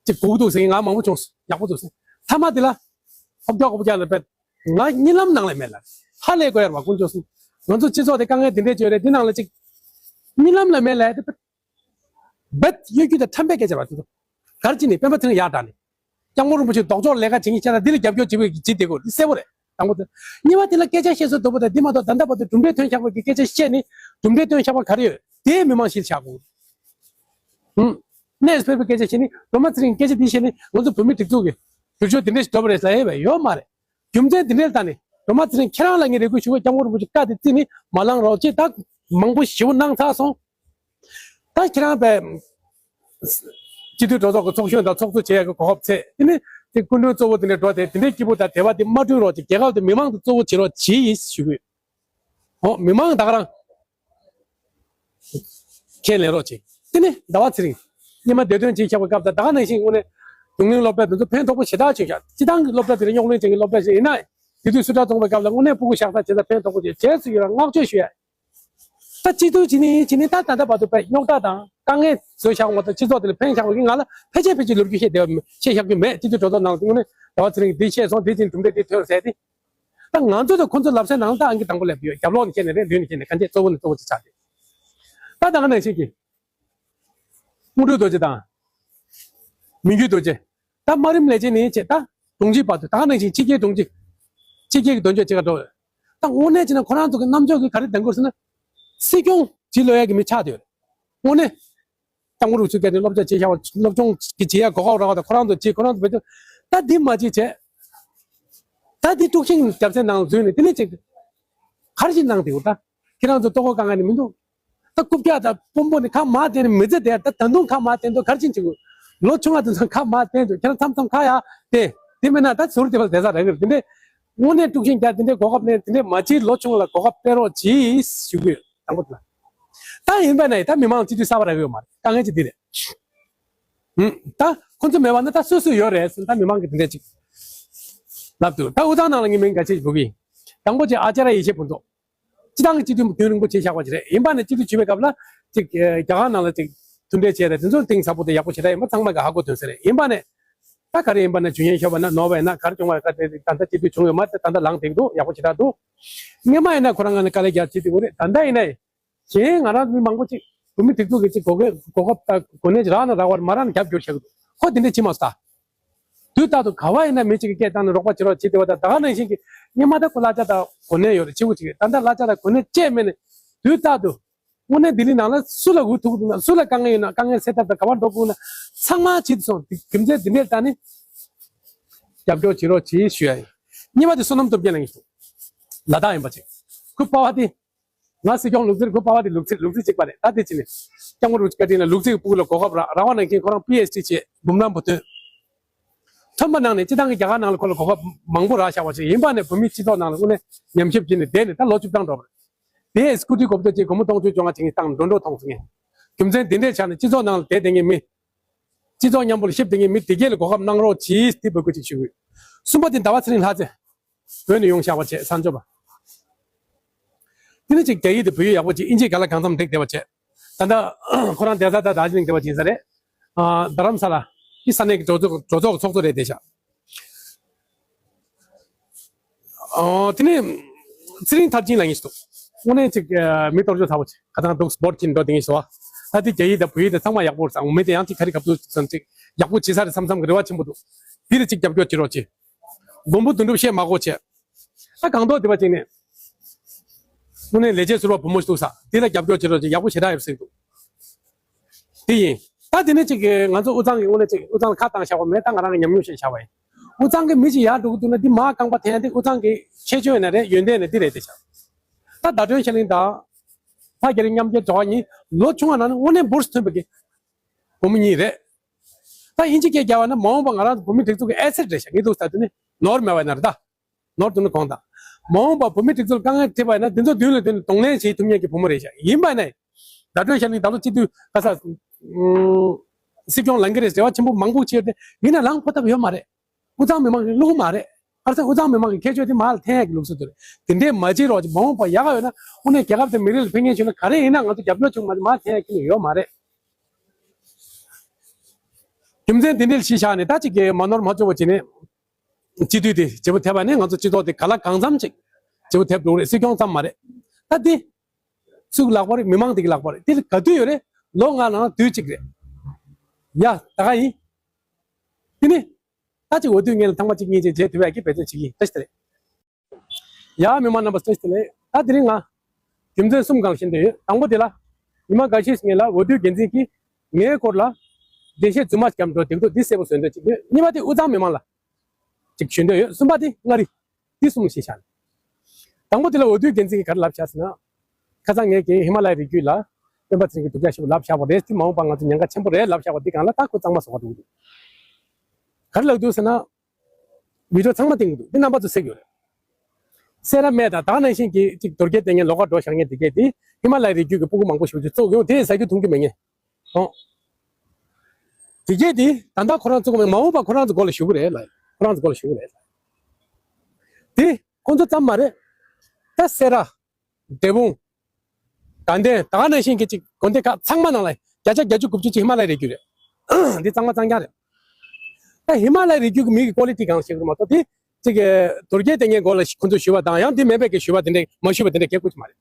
ཅིག་སྒུག་འདུག་ཟེར་མཁན་ང་མང་པོ་བྱུང་སོང་། ཡག་པོ་འདུག་ཟེར། མཐའ་མ་དེ་ལ་ཧོབ་རྒྱག་ཧོབ་རྒྱག་ལ་བས་ང་གཉིད་ལམ་ནང་ལ་མེད་ལ། ཧ་ལས་དགོས་ཡར་བ་དཀོན་མཆོག་གསུམ། ང་ཚོ་སྤྱི་ཚོགས་དེ་དཀའ་ངལ་དེ་འདྲས་ཅིག་ཡོད་རེད། འདི་ནང་ལ་ཅིག་གཉིད་ལམ་ལ་མེད་ལ་དེ། བེད་གཡོ་སྒྱུ་དང་ཁྲམ་པའི་སྐད་ཆ་བ་དེ་ཚོ། གར་ཅི་ནི་སྤེན་པ་ཚེ་རིང་ཡག་དྲག་ནི། སྐྱབས་མགོན་རིན་པོ་ཆེ་ལྡོག་ཕྱོགས་ལས་ཀ་བྱེད་མཁན་ཤ་སྟག་འདི་ལ་རྒྱབ་སྐྱོར་བྱེད་དགོས་ཀྱི་བྱེད་དེ་དགོས་འདི་གསལ་པོ་རེད། དང་པོ་དེ། གཉིས་པ་དེ་ལ་སྐད་ཆ་བཤད་སྲོལ་དོད་པོ་དང་འདི་མ་གཏོགས་ད་ལྟ་བར་དུ་གྲུབ་འབྲས་ཐོན་ཤག་པ་གི་སྐད་ཆ་བཤད་ནི་གྲུབ་འབྲས་ཐོན་ཤག་པ་ག་རེ་ཡོད་དེ་མི་མང་གཞིར་བཞག་དགོས། ཧུམ། གནས་སྤེལ་པའི་སྐད་ཆ་བཤད་ནི་སྒྲོལ་མ་ཚེ་རིང་སྐད་ཆ་འདི་བཤད་ནི་ང་ཚོ་བོད་མི་སྒྲིག་འཛུགས་ཀྱི་སྒྱུར་བཅོས་འདི་འདྲས་ཤིག་འགྲོ་བ་རེད་ཟེར་ཡས་བས་ཡོད་མ་རེད། རྒྱུ་མཚན་འདི་འདྲའི་ཐད་ནས་སྒྲོལ་མ་ཚེ་རིང་ཁྱེད་རང་ལ་ངས་རེ་སྐུལ་ཞུ་བ། སྐྱབས་མགོན་རིན་པོ་ཆེ་བཀའ་དེ་རྩིས་ནས་མ་བླངས་རོགས་ཅེས་ད་མང་པོ་ཞེ་པོ་གནང་ཚར་སོང་། ད་ཁྱེད་རང་པས་སྤྱི་འཐུས་གྲོས་ཚོགས་ཀྱི་ཚོགས་གཞོན་དང་ཚོགས་གཙོ་བྱེད་ཡག་གི་གོ་སྐབས་ཚད་དེ་ནི་དེ་སྐུ་མགྲོན་གཙོ་བོ་དེ་འདྲ་འགྲོ་དེ་དེ་འདྲའི་སྐྱིད་པོ་དང་དད་པ་དེ་མ་བསྐྲུན་རོགས་ཅེས་རྒྱལ་ཁབ་དེ་མི་མང་དུ་གཙོ་བོ་བྱེད་རོགས་ཅེས་ཞུ་གི་ཡོད། འོ་མི་མང་ད་ག་རང་། ཁས་ལེན་རོགས་བྱེད། དེ་ནས་ཟླ་བ་ཚེ་རིང་། སྔོན་མ་བདེ་དོན་གྱིས་ཁྱབ་པའི་སྐབས་དང་ད་ག་ནང་བཞིན་དངོས་གནས་རྒྱུན་གླེང་སློབ་གྲྭ་དེ་ཚོ་ཕན་ཐོགས་པོ་ཞེ་དྲག་བྱུང་ཤག་སྤྱི་བཏང་གི་སློབ་གྲྭ་དེ་ལ་རྙོག་གླེང་ཅན་གྱི་སློབ་གྲྭ་ཞིག་ཡིན་ན། དེ་དུས་སུ་དྲ་ཚོང་པའི་སྐབས་ལ་དངོས་གནས་ཕྲུ་གུ་ཤག་ས་བྱེད་ས་ཕན་ཐོགས་པོ་བྱེད་བྱས་སུ་ཡོད་ལ་བསྔགས་བརྗོད་ཞུ་ཡ། ད་སྤྱི་འཐུས་བྱེད་ནི་བྱེད་ནི་ད་ད་ལྟ་བར་དུ་པའི་རྙོག་དྲ་དང་དཀའ་ངལ་བཟོས་བཞག་པ་མ་གཏོགས་སྤྱི་ཚོགས་དེ་ལ་ཕན་བཞག་པ་གི་ང་ལ་ཕལ་ཆེར་ཕལ་ཆེར་ལོ་རྒྱུས་བཤད་བསྡད་པ་བཤད་བཞག་རྒྱུ་མེད། སྤྱི་འཐུས་གྲོས་ཚོགས་ནང་དུ་དངོས་གནས་ཟླ་བ་ཚེ་རིང་འདི་བཤད་སོང་། འདི་བྱས་གྲུབ་འབྲས་འདི་ཐོན་ཟེར་ཏེ། ད་ང་ཚོ་དང་ཁོ་ཚོ་ལབ་སའི་ནང་ད་ཨང་ཀི་དང་པོ་སླེབས་ཡོད། རྒྱབ་ལོགས་ནས་བཤད་ནས་རེད། མདུན་ནས་བཤད་ནས་གང་ཅི་གཙོ་བོ་ནས་གཙོ་བོ་ཅིག་ཆགས་ཏེ། ད་ད་ག་ནང་བཞིན་གྱི། དངོས་གྲུབ་རྡོ་རྗེ་དང་། མི་འགྱུར་རྡོ་རྗེ། ད་དམའ་རིམ་ལས་བྱེད་ནས་བྱས་ད་དྲུང་ཆེ་བར་དུ་ད་ག་ནང་བཞིན་ཕྱི་རྒྱལ་དྲུང་ཆེ། ཕྱི་རྒྱལ་གྱི་དོན་གཅོད་ཅིག་ག་འགྲོ། ད་དངོས་གནས་བྱས་ན་ཁོ་རང་ཚོ་གི་རྣམ་ཅོག་གི་ག་རེ་ལྡང་དགོས་ཟེར་ན། སྲིད་སྐྱོང་བྱེད་ལོས་ཡ་གི་མི་ཆགས་བསྡད་ཡོད་རེད། དངོས་གནས། སྐྱབས་མགོན་རིན་པོ་ཆེ་སྐད་ནས་སློབ་སྦྱོང་བྱེད་བྱ་བ་སློབ་སྦྱོང་གི་བྱེད་ཡ་གོ་སྐབས་རག་པ་དང་ཁོ་རང་ཚོ་བྱེད་ཁོ་རང་ཚོ་བེད་སྤྱོད་ད་འདི་མ་བྱེད་བྱས། ད་འདི་དཀྲུག་ཤིང་རྒྱབ་སའི་ནང་འཛུལ་ནས་དེ་ནས་ཅིག་ག་རེ་ཞིག་གནང་བསྡད་ཡོད་ད། ཁྱེད་རང་ཚོ་ལྟོ་གོས་དཀའ་ངལ་ནི་མི་འདུག་ད་རྐུབ་བཀྱག་དང་དཔོན་པོ་ནི་ཁ་མར་བསྟན་ནས་མི་ཚེ་དེ་ད་ད་དུང་ཁ་མར་བསྟན་འདུག་ག་རེ་ཕྱིན་བྱེད་དགོས། ལོ་ཆུང་བ་དེ་ཚོ་ཁ་མར་བསྟན་འདུག་ཁྱེད་རང་མཚམས་མཚམས་ཁ་ཡར་བསྟན། དེ་མིན་ན་ད་ཟུར་དེ་བ་བསྡད་ས་རེད་གི་རེད། དེ་འདྲས་དངོས་གནས་དཀྲུག་ཤིང་རྒྱག་དེ་འདྲས་གོ་སྐབས་ནས་དེ་འདྲས་མ་བྱེད། ལོ་ཆུང་ལ་གོ་སྐབས་སྤྲད་རོགས་གྱིས་ཞུ་གི་ཡོད། དང་པོ་དེ་ལ། ད་ཡིན་པ་ན་ད་མི་མང་སྤྱི་འཐུས་གསར་པ་རག་གི་ཡོད་མ་རེད། དཀའ་ངལ་ཅིག་འདི་རེད། ཧུམ། ད་ཁོ་ཚོ་མེད་པ་ན་ད་སུ་སུ་ཡོད་རེད་ཟེར་ད་མི་མང་གི་དེ་འདྲས་ཅིག་ལབ་འདུག་ད་དབུས་གཙང་ནང་ལ་ངའི་མིང་འགའ་ཤས་འབོད་གི་ཡིན། དང་པོ་ཅིག་ཨ་ཅཱརྱ་ཡེ་ཤེས་ཕུན་ཚོགས། སྤྱི་བཏང་གི་སྤྱི་འཐུས་རྒྱུན་རིང་པོ་བྱས་བཞག་པ་ཅིག་རེད། ཡིན་པ་ནས་སྤྱི་འཐུས་བྱེད་པའི་སྐབས་ལ་ཅིག་ཨེ་རྒྱ་གར་ནང་ལ་ཅིག་མཐུན་འབྲེལ་བྱས་ཏེ་དེ་ཚོ་གཏིང་ཟབ་པོ་དེ་ཡག་པོ་ཞེ་དྲག་ཡིན་པ་ཚང་མ་གི་ཧ་གོ་དོན་ཟེར་རེད། ཡིན་པ་ནས་ད་ག་རེ་ཡིན་པ་ན་ཇུས་ཡན་ཤོར་བ་ན་ནོར་བ་ཡིན་ན་ག་རེ་བྱུང་བ་ད་ད་ལྟ་སྤྱི་འཐུས་བྱུང་ཡོད་མ་རེད། ད་ལྟ་ལངས་བསྡད་འདུག་ཡག་པོ་ཞེ་དྲག་འདུག་སྔོན་མ་ཡིན་ན་ཁོ་རང་ང་ནས་དཀའ་ལས་རྒྱག་བྱེད་དེ་གོ་རེད། ད་ལྟ་ཡིན་ན་གཞན་ང་རང་མི་མང་པོ་ཅིག་བོད་མི་སྒྲིག་འཛུགས་ཀྱི་ཅིག་གོ་སྐབས་གོ་སྐབས་དང་གོ་གནས་ཅིག་རག་ན་རག་པར་མ་རག་ན་རྒྱབ་སྐྱོར་བྱེད་ཀྱི་འདུག་ཁོ་དེ་འདྲ་བྱེད་མ་སོང་ད། དུས་རྟག་ཏུ་ག་བ་ཡིན་ན་མི་གཅིག་གིས་སྐད་བཏང་ནས་རོགས་པ་བྱེད་རོགས་བྱེད་བསྡད་པ་དང་ད་ག་ནང་བཞིན་གྱི་སྔོན་མ་ད་ཁོ་གླ་ཆ་དང་གོ་གནས་ཡོད་རེད། ཆེ་བོ་ཅིག་རེད། ད་ལྟ་གླ་ཆ་དང་གོ་གནས་བཅས་མེད་ནས་དུས་རྟག་ཏུ་དངོས་གནས་ལྡི་ལི་ནང་ལ་སུ་ལ་འུ་ཐུག་འདུག་ན་སུ་ལ་དཀའ་ངལ་ཡོད་ན་དཀའ་ངལ་སེལ་ཐབས་དང་ག་པར་འགྲོ་དགོས་ན་ཚང་མ་བྱེད་དུ་སོང་། དེ་རྒྱུ་མཚན་འདི་འདྲས་ད་ནི་རྒྱབ་སྐྱོར་བྱེད་རོགས་བྱེད་ཞུ་ཡ་ཡིན། གཉིས་པ་དེ་བསོད་ནམས་སྟོབས་རྒྱལ་ལགས་ཡིན། ལ་དྭགས་ཡིན་པ་ཅིག་ཁོའི་པ་ཕ་དེ། ང་སྲིད་སྐྱོང་ལུག་རྫི་རེད། ཁོའི་པ་ཕ་དེ་ལུག་རྫི་ལུག་རྫི་གཅིག་པ་རེད། ད་དེ་ཅི་ནས་སྐྱབས་མགོན་རིན་པོ་ཆེ་བཀའ་དྲིན་ལ་ལུག་རྫི་གི་སྤུ་གུ་ལ་གོ་སྐབས་རག་རག་པ་ནང་བཞིན་ཁོ་རང་པི་ཨེཆ་ཌི་བྱས་འབུམ་རམས་པ་ཐོན། ཐོན་པ་ནང་ནས་སྤྱི་བཏང་གི་རྒྱ་གར་ནང་ལ་ཁོ་ལ་གོ་སྐབས་མང་པོ་རག་བཞག་པ་ཞིག་ཡིན་པ་ནས་བོད་མིའི་སྤྱི་ཚོགས་ནང་ལ་དངོས་གནས་ཉམས་ཞིབ་བྱས་ནས་བསྡད་ནས་ད་ལོ་བཅུ་གྲངས་འགྲོ་བ་རེད། དེ་སྐུ་དྲིན་གོ་བརྡ་ཅིག་སྒོར་མོ་སྟོང་ཕྲག་བཅོ་ལྔ་བྱིན་བཏང་འགྲོ་འགྲོ་མཐོང་སོང་ངས། རྒྱུ་མཚན་འདི་འདྲའི་ཆ་ནས་སྤྱི་ཚོགས་ནང་ལ་བསྡད་བསྡད་མཁན་མི། སྤྱི་ཚོགས་མཉམ་པོ་ལ་གཤིབ་བསྡད་མཁན་མི་དེ་གས་ལ་གོ་སྐབས་གནང་རོགས་གྱིས་དེ་འབོད་སྐུལ་ཅིག་ཞུ་གི་ཡོད། གསུམ་པ་དེ་ཟླ་བ་ཚེ་རིང་ལྷ་རྩེ། བོད་ནས་ཡོང་བཞག་པ་བྱས་ས་འབྱོར་པ། དེ་ནས་ཅིག་རྒྱ་ཡིག་དང་བོད་ཡིག་ཡག་པོ་ཅིག་ཨིན་ཇི་ག་ལ་གང་འཚམ་འགྲིག་བསྡད་པ་བྱས། ད་ལྟ་ཁོ་རང་བསྡད་ས་ད་དར་ཇི་ལིང་བསྡད་པ་ཅིག་ཡིན་ས་རེད། ཨ་རྡ་རམ་ས་ལ་གི་ས་གནས་ཀྱི་གྲོས་ཚོགས་གྲོས་ཚོགས་ཀྱི་ཚོགས་གཙོ་རེད་བསྡད་ཤག་ཨོ་དེ་ནས་ཚེ་རིང་མཐར་ཕྱིན་ལ་ངེས་ཤིག་འདུག་དངོས་གནས་ཅིག་མི་གཏོར་བཅོས་ཚ་པོ་ཅིག་ཁ་ཚང་འདུག་སྦོར་གྱིན་འགྲོ་དེ་ངེས་སོ། ད་དེ་རྒྱ་ཡིག་དང་བོད་ཡིག་དང་ཚང་མ་ཡག་པོ་རེད། ཚང་མ་མི་དེ་ཡང་ཅིག་ག་རེ་ག་ཚོད་ཙམ་ཅིག་ཡག་པོ་བྱེད་ས་རེད་བསམ་བསམ་གི་རེ་བ་ཆེན་པོ་འདུག་དེ་ལ་ཅིག་རྒྱབ་སྐྱོར་བྱེད་རོགས་བྱེད། མགོན་པོ་དོན་གྲུབ་བཤད་མ་དགོས་བྱས། ད་གང་ཐོག་དེ་བ་ཅིག་ནས། དངོས་གནས་ལས་བྱེད་ཟུར་པ་བུ་མོ་ཞིག་འདུག་ས་དེ་ལ་རྒྱབ་སྐྱོར་བྱེད་རོགས་བྱེད། ཡག་པོ་ཞེ་དྲག་ཡོད་ཟེར་འདུག་དེ་ཡིན། ད་དེ་ནས་ཅིག་གི་ང་ཚོ་དབུས་གཙང་གི་དངོས་གནས་ཅིག་དབུས་གཙང་ལ་ཁ་བཏང་བཞག་པ་མེད། ད་ང་རང་གི་ཉམས་མྱོང་བཤད་བཞག་པ་ཡིན། དབུས་གཙང་གི་མི་ཅིག་ཡར་འགྲོ་གི་འདུག་ན་འདི་མར་རྐང་པ་འཐེན་ཡ་དེ་དབུས་གཙང་གི་ཁྱད་ཆོས་ཡིན་ན་རེད། ཡོན་ཏན་ཡིན་ན་འདི་རེད་དེ་ཤག་ད་ཟླ་སྒྲོན་ཤར་གླིང་དང་། ཕ་རྒྱ་རི་མཉམ་འབྲེལ་དྲ་བ་གཉིས་ལོ་ཆུང་བ་ནང་ནས་དངོས་གནས་འབུར་ཐོན་པའི་གི་བུ་མོ་གཉིས་རེད། ད་དབྱིན་ཇི་སྐད་རྒྱག་པ་ན་མ་འོངས་པ་ང་རང་ཚོ་བོད་མི་སྒྲིག་འཛུགས་ཀྱི་ཨེ་སེ་ཊི་རེད་ཤག་ངས་འདུག་ས་དེ་ནི་ནོར་མེད་པ་ཡིན་ན་རེད་ད། ནོར་འདུག་ན་དགོངས་དག་མ་འོངས་པ་བོད་མི་སྒྲིག་འཛུགས་དཀའ་ངལ་འཕྲད་པ་ཡིན་ན་འདི་ཚོ་མདུན་ལ་མདུན་ལ་གདོང་ལེན་བྱེད་ཐུབ་མཁན་གྱི་བུ་མོ་རེད་ཤག་ཡིན་པ་ཡིན་ན། ད་ལྟ་ཤར་གླིང་ད་ལོ་སྤྱི་འཐུས་ག་ས་སྲིད་སྐྱོང་ལངས་ཀྱི་རེད་ཟེར་བ་ཆེན་པོ་མང་པོ་བྱས་ཏེ་ཡིན་ན་ལངས་ཕོད་ཐབས་ཡོད་མ་རེད། དབུས་གཙང་མི་མང་གི་བླུག་མ་རེད། ཨར་ཚ་དབུས་གཙང་མི་མང་གི་ཁྱད་ཆོས་དེ་མར་འཐེན་ཡག་གི་ལུགས་སྲོལ་དེ་རེད། དེ་འདྲས་མ་བྱེད་རོགས་ཅིག་མ་འོངས་པ་ཡག་ག་ཡོད་ན་དངོས་གནས་རྒྱལ་ཁབ་དེ་མི་རིགས་ལ་ཕན་ངེས་བྱུང་ན་ག་རེ་ཡིན་ན་ང་ཚོ་རྒྱབ་སྐྱོར་བྱུང་མ་མར་འཐེན་ཡག་གི་ཡོད་མ་རེད། རྒྱུ་མཚན་དེ་འདྲས་གཞི་བཞག་ནས་ད་ཅིག་གི་མ་ནོར་མ་བཅོ་བ་བྱས་ནས་སྤྱི་འཐུས་དེ་བརྗེ་པོ་ཐེབས་པ་ནས་ང་ཚོ་སྤྱི་ཚོགས་དེ་ག་ལ་གང་འཚམ་ཅིག་བརྗེ་པོ་ཐེབས་འགྲོ་གི་རེད། སྲིད་སྐྱོང་ཙམ་མ་རེད། ད་འདི་སུའི་ལག་པ་རེད། མི་མང་དེ་གི་ལག་པ་རེད། དེ་ག་དུས་ཡོད་རེད། ལོ་ལྔ་ནང་དུས་གཅིག་རེད། ཡ་ད་ག་ཡིན། དེ་ནི། ད་ཅིག་འོས་བསྡུ་སྔོན་ལ་ཐེངས་མ་གཅིག་གཉིས་ཅིག་བྱེད་ཐུབ་ཡག་གི་འབད་བརྩོན་བྱེད་ཀྱི་ཡིན། བཀྲ་ཤིས་བདེ་ལེགས། ཡ་མི་མང་རྣམ་པ་བཀྲ་ཤིས་བདེ་ལེགས། ད་དེ་རིང་ང་རྒྱུ་མཚན་གསུམ་སྒང་བཤད་འདོད་ཡོད། དང་པོ་དེ་ལ་ཉི་མ་འགའ་ཤས་སྔོན་ལ་འོས་བསྡུ་འགན་འཛིན་གྱིས་ངའི་སྐོར་ལ་འགྲེལ་བཤད་རྫུན་མ་བརྒྱབ་འགྲོ་འདུག་འདུག་འདི་གསལ་པོ་བཟོ་འདོད་ཅིག་ཡོད། གཉིས་པ་དེ་དབུས་གཙང་མི་མང་ལ་ཅིག་ཞུ་འདོད་ཡོད། གསུམ་པ་དེ་མངའ་རིས། འདི་གསུམ་བཤད་བཞག་ནས། དང་པོ་དེ་ལ་འོས་བསྡུ་འགན་འཛིན་གྱིས་ག་རེ་ལབ་བཞག་ཟེར་ན། ཁ་སང་ངས་ཀྱིས་ཧི་མ་ལ་ཡའི་རི་རྒྱུད་ལ་སྤེན་པ་ཚེ་རིང་གི་སྡུག་ཅག་ཞེ་པོ་ལབ་བཞག་པ་རེད། དེ་མ་འོངས་པ་ང་ཚོ་ཉེན་ཁ་ཆེན་པོ་རེད་ལབ་བཞག་པ་འདི་སྒང་ལ་ད་ཁོ་གཙང་མ་བཟོ་ག་འགྲོ་གི་འདུག་ག་རེ་ལབ་འདུག་ཟེར་ན། བི་ཌི་ཡོ་ཚང་མ་བཏིང་གི་འདུག་འདི་རྣམ་པ་ཚོ་གཟིགས་ཡོད་རེད། སེ་ར་སྨད་དང་ད་ག་ནང་བཞིན་གྱི་གཅིག་དོལ་རྒྱལ་བསྟེན་མཁན་ལོགས་ཀ་འགྲོ་བཞག་མཁན་དེ་གས་དེ་ཧི་མ་ལ་ཡའི་རི་རྒྱུད་ཀྱི་སྤུ་གུ་མང་པོ་ཞིག་ཅིག་བཙུགས་ཡོང་དེ་ཟ་རྒྱུ་འཐུང་རྒྱུ་མེད་མཁན། ཨོ། དེ་གས་དེ་ད་ལྟ་ཁོ་རང་བཙུགས་མེད། མ་འོངས་པ་ཁོ་རང་ཚོ་མགོ་ལ་ཞུ་གི་རེད་ལ། ཁོ་རང་ཚོ་མགོ་ལ་ཞུ་གི་རེད། དེ་ཁོ་ཚོ་ཙམ་མ་རེད། ད་སེ་ར། འབྲས་སྤུངས། དགའ་ལྡན། ད་ག་ནང་བཞིན་གྱི་ཅིག་དགོན་སྡེ་ཁག་ཚང་མ་ནང་ལ་བརྒྱ་ཆ་བརྒྱད་ཅུ་དགུ་བཅུ་ཅིག་ཧི་མ་ལ་ཡའི་རི་རྒྱུད་རེད། འདི་གཙང་མ་གཙང་རྐྱང་རེད། ད་ཧི་མ་ལ་ཡའི་རི་རྒྱུད་ཀྱི་མི་གི་ཀོ་ལི་ཊི་གང་ཞིག་རེད་མ་གཏོགས་དེ་ཅིག་དོལ་རྒྱལ་བསྟེན་མཁན་མགོ་ལ་ཁོ་ཚོ་ཞུ་བ་དང་ཡང་དེ་མེད་པའི་གི་ཞུ་བ་དེ་འདྲ་མ་ཞུ་བ་དེ་འདྲ་གལ་ཁུར་གྱི་མ་རེད།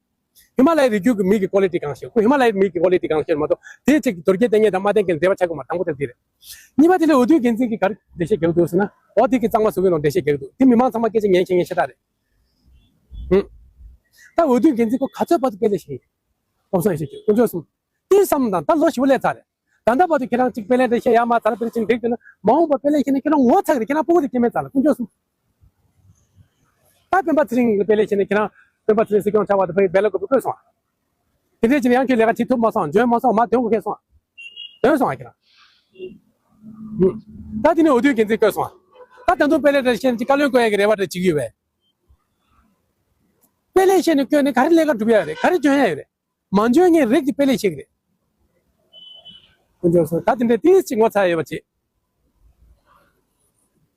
ཧི་མ་ལ་ཡའི་རི་རྒྱུད་ཀྱི་མི་གི་ཀོ་ལི་ཊི་གང་ཞིག་ཁོ་ཧི་མ་ལ་ཡའི་མི་གི་ཀོ་ལི་ཊི་གང་ཞིག་རེད་མ་གཏོགས་དེ་ཅིག་དོལ་རྒྱལ་བསྟེན་མཁན་དང་མ་བསྟེན་མཁན་འབྲེལ་བ་ཆགས་ཀྱི་མ་རེད། དང་པོ་དེ་འདི་རེད། གཉིས་པ་དེ་ལ་འོས་བསྡུའི་འགན་འཛིན་གྱིས་ག་རེ་འགྲེལ་བཤད་རྒྱག་འདུག་ཟེར་ན། འོ་དེ་གི་གཙང་མ་བཟོ་གི་ཡོད་ནོ་འགྲེལ་བཤད་རྒྱག་འདུག་དེ་མི་མང་ཚང་མ་སྐད་ཆ་ཉན་ཤེས་མཁན་ཤ་སྟག་རེད། ཧུམ། ད་འོས་བསྡུའི་འགན་འཛིན་ཁོ་ག་ཚོད་བར་དུ་དཔེ་ལེན་ཤེས་ཡིན། སློབ་གསོ་ཡེ་ཤེས་ཀྱི་དཀོན་མཆོག་གསུམ། དེ་བསམ་དང་ད་ལོ་ཞེ་པོ་སླེབས་ཚར་རེད། ད་ལྟ་བར་དུ་ཁྱེད་རང་གཅིག་དཔེ་ལེན་འགྲེལ་བཤད་ཡག་མ་ཚར་པེ་ཅིན་འགྲིག་འདུག་ན་མ་འོངས་པ་དཔེ་ལེན་ཤེས་ན་ཁྱེད་རང་ངོ་ཚ་གི་རེད། ཁྱེད་རང་སྤུ་གུ་དེ་སྐྱེ་མེད་ཚར་ལ་དཀོན་མཆོག་གསུམ། ད་སྤེན་པ་ཚེ་རིང་གི་དཔེ་ལེན་ཤེས་ན་ཁྱེད་རང་སྤེན་པ་ཚེ་རིང་སྲིད་སྐྱོང་ཆགས་པ་དང་ཕ་ཡི་སྦེལ་ཀོབ་བསྐོས་སོང་། དེ་འདྲས་ཅིག་ཡང་ཁྱོད་ལས་ཀ་བྱེད་ཐུབ་མ་སོང་། འཇོན་མ་སོང་། མ་དོན་གོ་ཁེལ་སོང་། དོན་སོང་ཨ་ཁྱེད་རང་། ད་དེ་ནས་འོས་བསྡུའི་འགན་འཛིན་བསྐོས་སོང་། ད་ད་དུང་དཔེ་ལེན་འགྲེལ་བཤད་ཅིག་བཀའ་བློན་བསྐོ་ཡ་གི་རེ་བ་འདྲ་བྱེད་ཀྱི་ཡོད་པས། དཔེ་ལེན་ཤེས་ནས་བསྐོས་ནས་ག་རེ་ལས་ཀ་སྒྲུབ་ཡ་རེད། ག་རེ་འཇོན་ཡ་ཡོད་རེད། མ་འཇོན་མཁན་རིགས་ཀྱི་དཔེ་ལེན་ཤེས་ཀྱི་རེད། དཀོན་མཆོག་གསུམ། ད་དེ་འདྲའི་ཏིས་ཅིག་ངོ་ཚ་ཡོད་པ་བྱེད།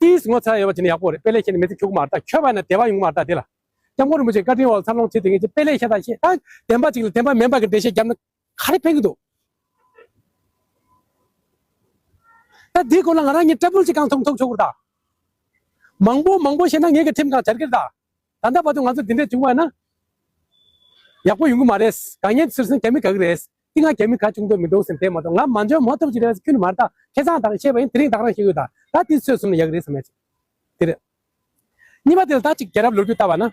ཏིས་ངོ་ཚ་ཡོད་པ་བྱེད་ན་ཡག་པོ་རེད། དཔེ་ལེན་ཤེས་ནས་མི་ཚེ་འཁྱུག་མ་རེད། ད་ཁྱོད་པ་ན་བདེ་བ་ཡོང་མ་རེད། ད་དེ་ལ་སྐྱབས་མགོན་རིན་པོ་ཆེ་བཀའ་དྲིན་འོག་འཚར་ལོངས་བྱེད་དེ་ངེད་ཀྱི་དཔེ་ལེན་ཤེས་ད་ཤེས། ད་བདེན་པ་ཅིག་ལ་བདེན་པ་མིན་པ་གི་འགྲེལ་བཤད་བརྒྱབ་ན་ག་རེ་ཕན་གི་འདུག་ད་འདིའི་སྐོར་ལ་ང་རང་གཉིས་ཊེ་བལ་ཅིག་གང་ཐུང་ཐུང་ཆོག་གི་རེད་ད། མང་པོ་མང་པོ་བཤད་ན་ངེད་ཀྱི་ཁྲིམས་གང་འཆར་གི་རེད་ད། ད་ལྟ་བར་དུ་ང་ཚོ་འདི་འདྲས་བྱུང་བ་ན་ཡག་པོ་ཡོང་གི་མ་རེད། དཀའ་ངལ་ཚུར་སོང་རྒྱ་མི་དགའ་གི་རེད། འདི་ང་རྒྱ་མི་དགའ་བྱུང་འདོད་མི་འདུག་ཟེར་དེ་མ་གཏོགས་ང་མ་འཇོན་མ་ཐུབ་ཅིག་རེད་ཁྱོན་ནས་མ་རེད་ད། ཁ་སང་དང་བཤད་པ་ཡིན། དེ་རིང་ད་ག་རང་བཤད་གི་ཡོད་ད། ད་དེ་ཚོས་སོང་ན་ཡག་རེད་བསམ་ཡ་ཅིག་དེ་རེད། གཉིས་པ་དེ་ལ་ད་ཅིག་རྒྱལ་རབས་ལོ་རྒྱུས་ལྟ་བ་ན།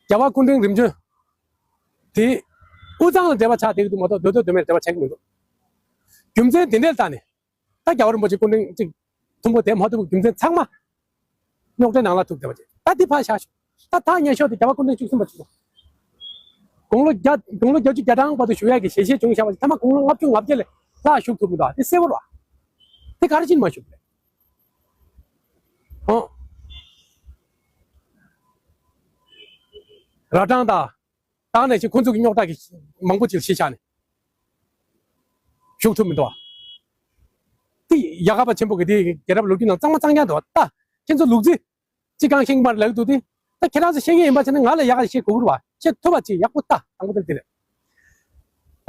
རྒྱལ་བ་སྐུ་ཕྲེང་རིམ་བྱོན། དེ། དབུས་གཙང་ལ་འབྲེལ་བ་ཆགས་བསྡད་ཀྱི་འདུག་མ་གཏོགས་མདོ་སྟོད་སྡོད་མེད་འབྲེལ་བ་ཆགས་ཀྱི་མི་འདུག་རྒྱུ་མཚན་དེ་འདྲའི་ལྟ་ནས། ད་རྒྱལ་བ་རིན་པོ་ཆེ་སྐུ་ཕྲེང་གཅིག་མཐོན་པོ་དེ་མ་ཐུབ་པའི་རྒྱུ་མཚན་ཚང་མ། རྙོག་དྲའི་ནང་ལ་ཐུག་བསྡད་པ་ཅིག་ད་འདི་ཕར་བཞག་ཤོག་ད་ཐག་ཉེ་ཤོས་དེ་རྒྱལ་བ་སྐུ་ཕྲེང་བཅུ་གསུམ་པ་ཅིག་དང་། དགུང་ལོ་བརྒྱ་དགུང་ལོ་བརྒྱད་ཅུ་གྱ་གྲངས་བར་དུ་བཞུགས་ཡག་གི་ཞལ་བཞེས་བྱུང་བཞག་པ་ཅིག་ཐ་མ་དགུང་ལོ་ལྔ་བཅུ་ང་བརྒྱད་ལས་ལྷག་བཞུགས་ཐུབ་མི་འདུག་དེ་གསལ་པོ་རེད་བ། དེ་ག་རེ་བྱས་ནས་མ་བཞུགས་པ་རེད། ཨོ། རྭ་སྒྲེང་དང་། ད་ནས་ཅིག་ཁོང་ཚོ་གི་རྙོག་དྲ་གི་མང་པོ་ཅིག་ལ་གཞི་བཞག་ནས་བཞུགས་ཐུབ་མི་འདུག་བ། དེ་ཡ་ག་པ་ཆེན་པོ་གི་དེ་རྒྱལ་རབས་ལོ་རྒྱུས་ནང་གཙང་མ་གཙང་རྐྱང་འདུག་བ། ད་ཁྱེད་ཚོ་ལུག་རྫི་ཅིག་གང་ཤེས་ཀྱི་མ་རེད་ལབ་ཀྱི་འདུག་དེ། ད་ཁྱེད་རང་ཚོ་ཤེས་མཁན་ཡིན་པ་བྱས་ན་ང་ལ་ཡ་ག་བཤད་དགོས་ཀྱི་རེད་བ། བཤད་ཐུབ་པ་ཅིག་ཡག་པོ་ལྟ། དང་པོ་དེ་དེ་རེད།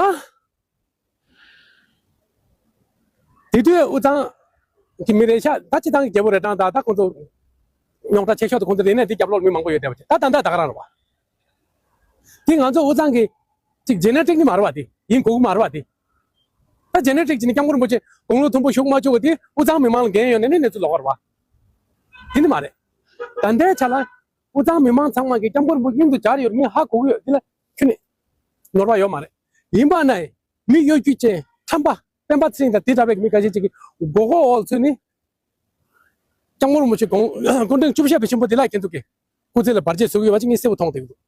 ཨ། དེ་དུས་དབུས་གཙང་གི་མི་རེད་ཤག་ད་སྤྱི་བཏང་གི་རྒྱལ་པོ་རྭ་སྒྲེང་དང་ད་ཁོང་ཚོ་རྙོག་དྲ་ཆེ་ཤོས་དེ་ཁོང་ཚོ་རེད་ནས་དེ་རྒྱབ་ལོགས་མི་མང་པོ་ཡོད་བསྡད་པ་ཅིག་ད་ད་ད་ད་ག་རང་རེད་བ། དེ་ང་ཚོ་དབུས་གཙང་གི་ཅིག་ཇེ་ནེ་ཊིག་ནི་མ་རེད་བ། དེ་ཡིན་དགོས་ཀྱི་མ་རེད་བ། དེ་ད་ཇེ་ནེ་ཊིག་ཅིག་ནི་སྐྱབས་མགོན་རིན་པོ་ཆེ་དགུང་ལོ་མཐོན་པོ་བཞུགས་མ་བཅུག་པ་དེ་དབུས་གཙང་མི་མང་ལ་འགན་ཡོད་ནས་ནི་གནས་ཚུལ་ལོགས་ཀ་རེད་བ། དེ་ནི་མ་རེད། ད་ལྟའི་ཆ་ལ་དབུས་གཙང་མི་མང་ཚང་མ་གིས་སྐྱབས་མགོན་རིན་པོ་ཆེ་མཉམ་དུ་སྦྱར་ཡོད་རེད། ངས་ཧ་གོ་གི་ཡོད། དེ་ལ་ཁྱོན་ནས་ནོར་བ་ཡོད་མ་རེད། ཡིན་པ་ན་མི་གཡོ་སྒྱུ་ཅན་ཁྲམ་པ་སྤེན་པ་ཚེ་རིང་དང་དེ་འདྲ་བའི་མི་འགའ་ཤས་ཅིག་གི་མགོ་སྐོར་འོག་ཚུད་ནས། སྐྱབས་མགོན་རིན་པོ་ཆེ་དགུང་སྐུ་ཕྲེང་བཅུ་བཞི་པའི་ཆེན་པོ་འདི་ལ་ཁྱེད་ཚོ་གི་སྐུ་ཚེ་ལ་བར་ཆད་བཟོ་གི་ཡོད་པ་ཅིག་ངས་གསལ་པོ་མཐོང་བསྡད་ཀྱི་འདུག་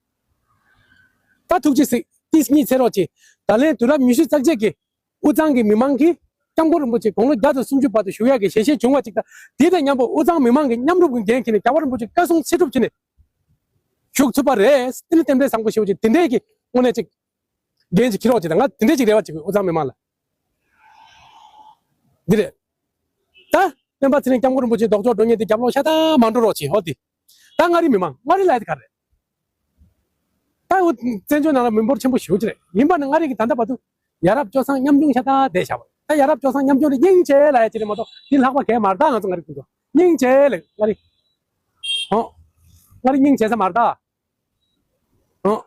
ད་ཐུགས་རྗེ་གཟིགས། ཏིས་གཉིད་སད་རོགས་གྱིས། ད་ལན་དུས་རབས་ཉི་ཤུ་རྩ་གཅིག་གི་དབུས་གཙང་གི་མི་མང་གིས་སྐྱབས་མགོན་རིན་པོ་ཆེ་དགུང་ལོ་བརྒྱ་དང་སུམ་ཅུ་བར་དུ་བཞུགས་ཡག་གི་ཞལ་བཞེས་བྱུང་བ་ཅིག་དང་། དེ་དང་མཉམ་པོ་དབུས་གཙང་མི་མང་གིས་མཉམ་རུབ་ཀྱི་འགན་འཁྱེར་ནས་རྒྱལ་བ་རིན་པོ་ཆེ་བཀའ་གསུང་ཚེ་སྒྲུབ་བྱས་ནས། ཞུགས་ཐུབ་པ་རེད། དེ་ནི་རྟེན་འབྲེལ་བཟང་པོ་ཞེ་པོ་ཅིག་དེ་འདྲས་ཀྱི་དངོས་གནས་ཅིག་འགན་ཅིག་འཁྱེར་རོགས་ཅིག་དང་། ང་དེ་འདྲས་ཅིག་རེ་བ་ཅིག་དབུས་གཙང་མི་མང་ལ། འདི་རེད། ད་སྤེན་པ་ཚེ་རིང་སྐྱབས་མགོན་རིན་པོ་ཆེ་ལྡོག་ཕྱོགས་འགྲོ་མཁན་དེ་རྒྱབ་ལོགས་ཤ་སྟག་མ་འགྲོ་རོགས་བྱེད། འོ་དེ། ད་མངའ་རིས་མི་མང་། མངའ་རིས་ལབ་ཡ་དེ་ག་རེད། ད་འུ་བཙན་བྱོལ་ནང་ལ་མི་འབོར་ཆེན་པོ་ཞེ་པོ་ཅིག་རེད། ཡིན་པ་ནི་མངའ་རིས་ཀྱི་ད་ལྟ་བར་དུ་ཡ་རབས་སྤྱོད་བཟང་ཉམ་ཆུང་ཤ་སྟག་བསྡད་བཞག་པ་རེད། ད་ཡ་རབས་སྤྱོད་བཟང་ཉམ་ཆུང་དེ་སྙིང་རྗེ་ལབ་ཡ་ཅིག་རེད་མ་གཏོགས་དེ་ལྷག་པ་གང་ཡང་མ་རེད། ད་ང་ཚོ་མངའ་རིས་ཁུལ་དུ་སྙིང་རྗེ་ལབ། མངའ་རིས། ཧོ། མངའ་རིས་སྙིང་རྗེ་ས་མ་རེད་ད། ཨོ།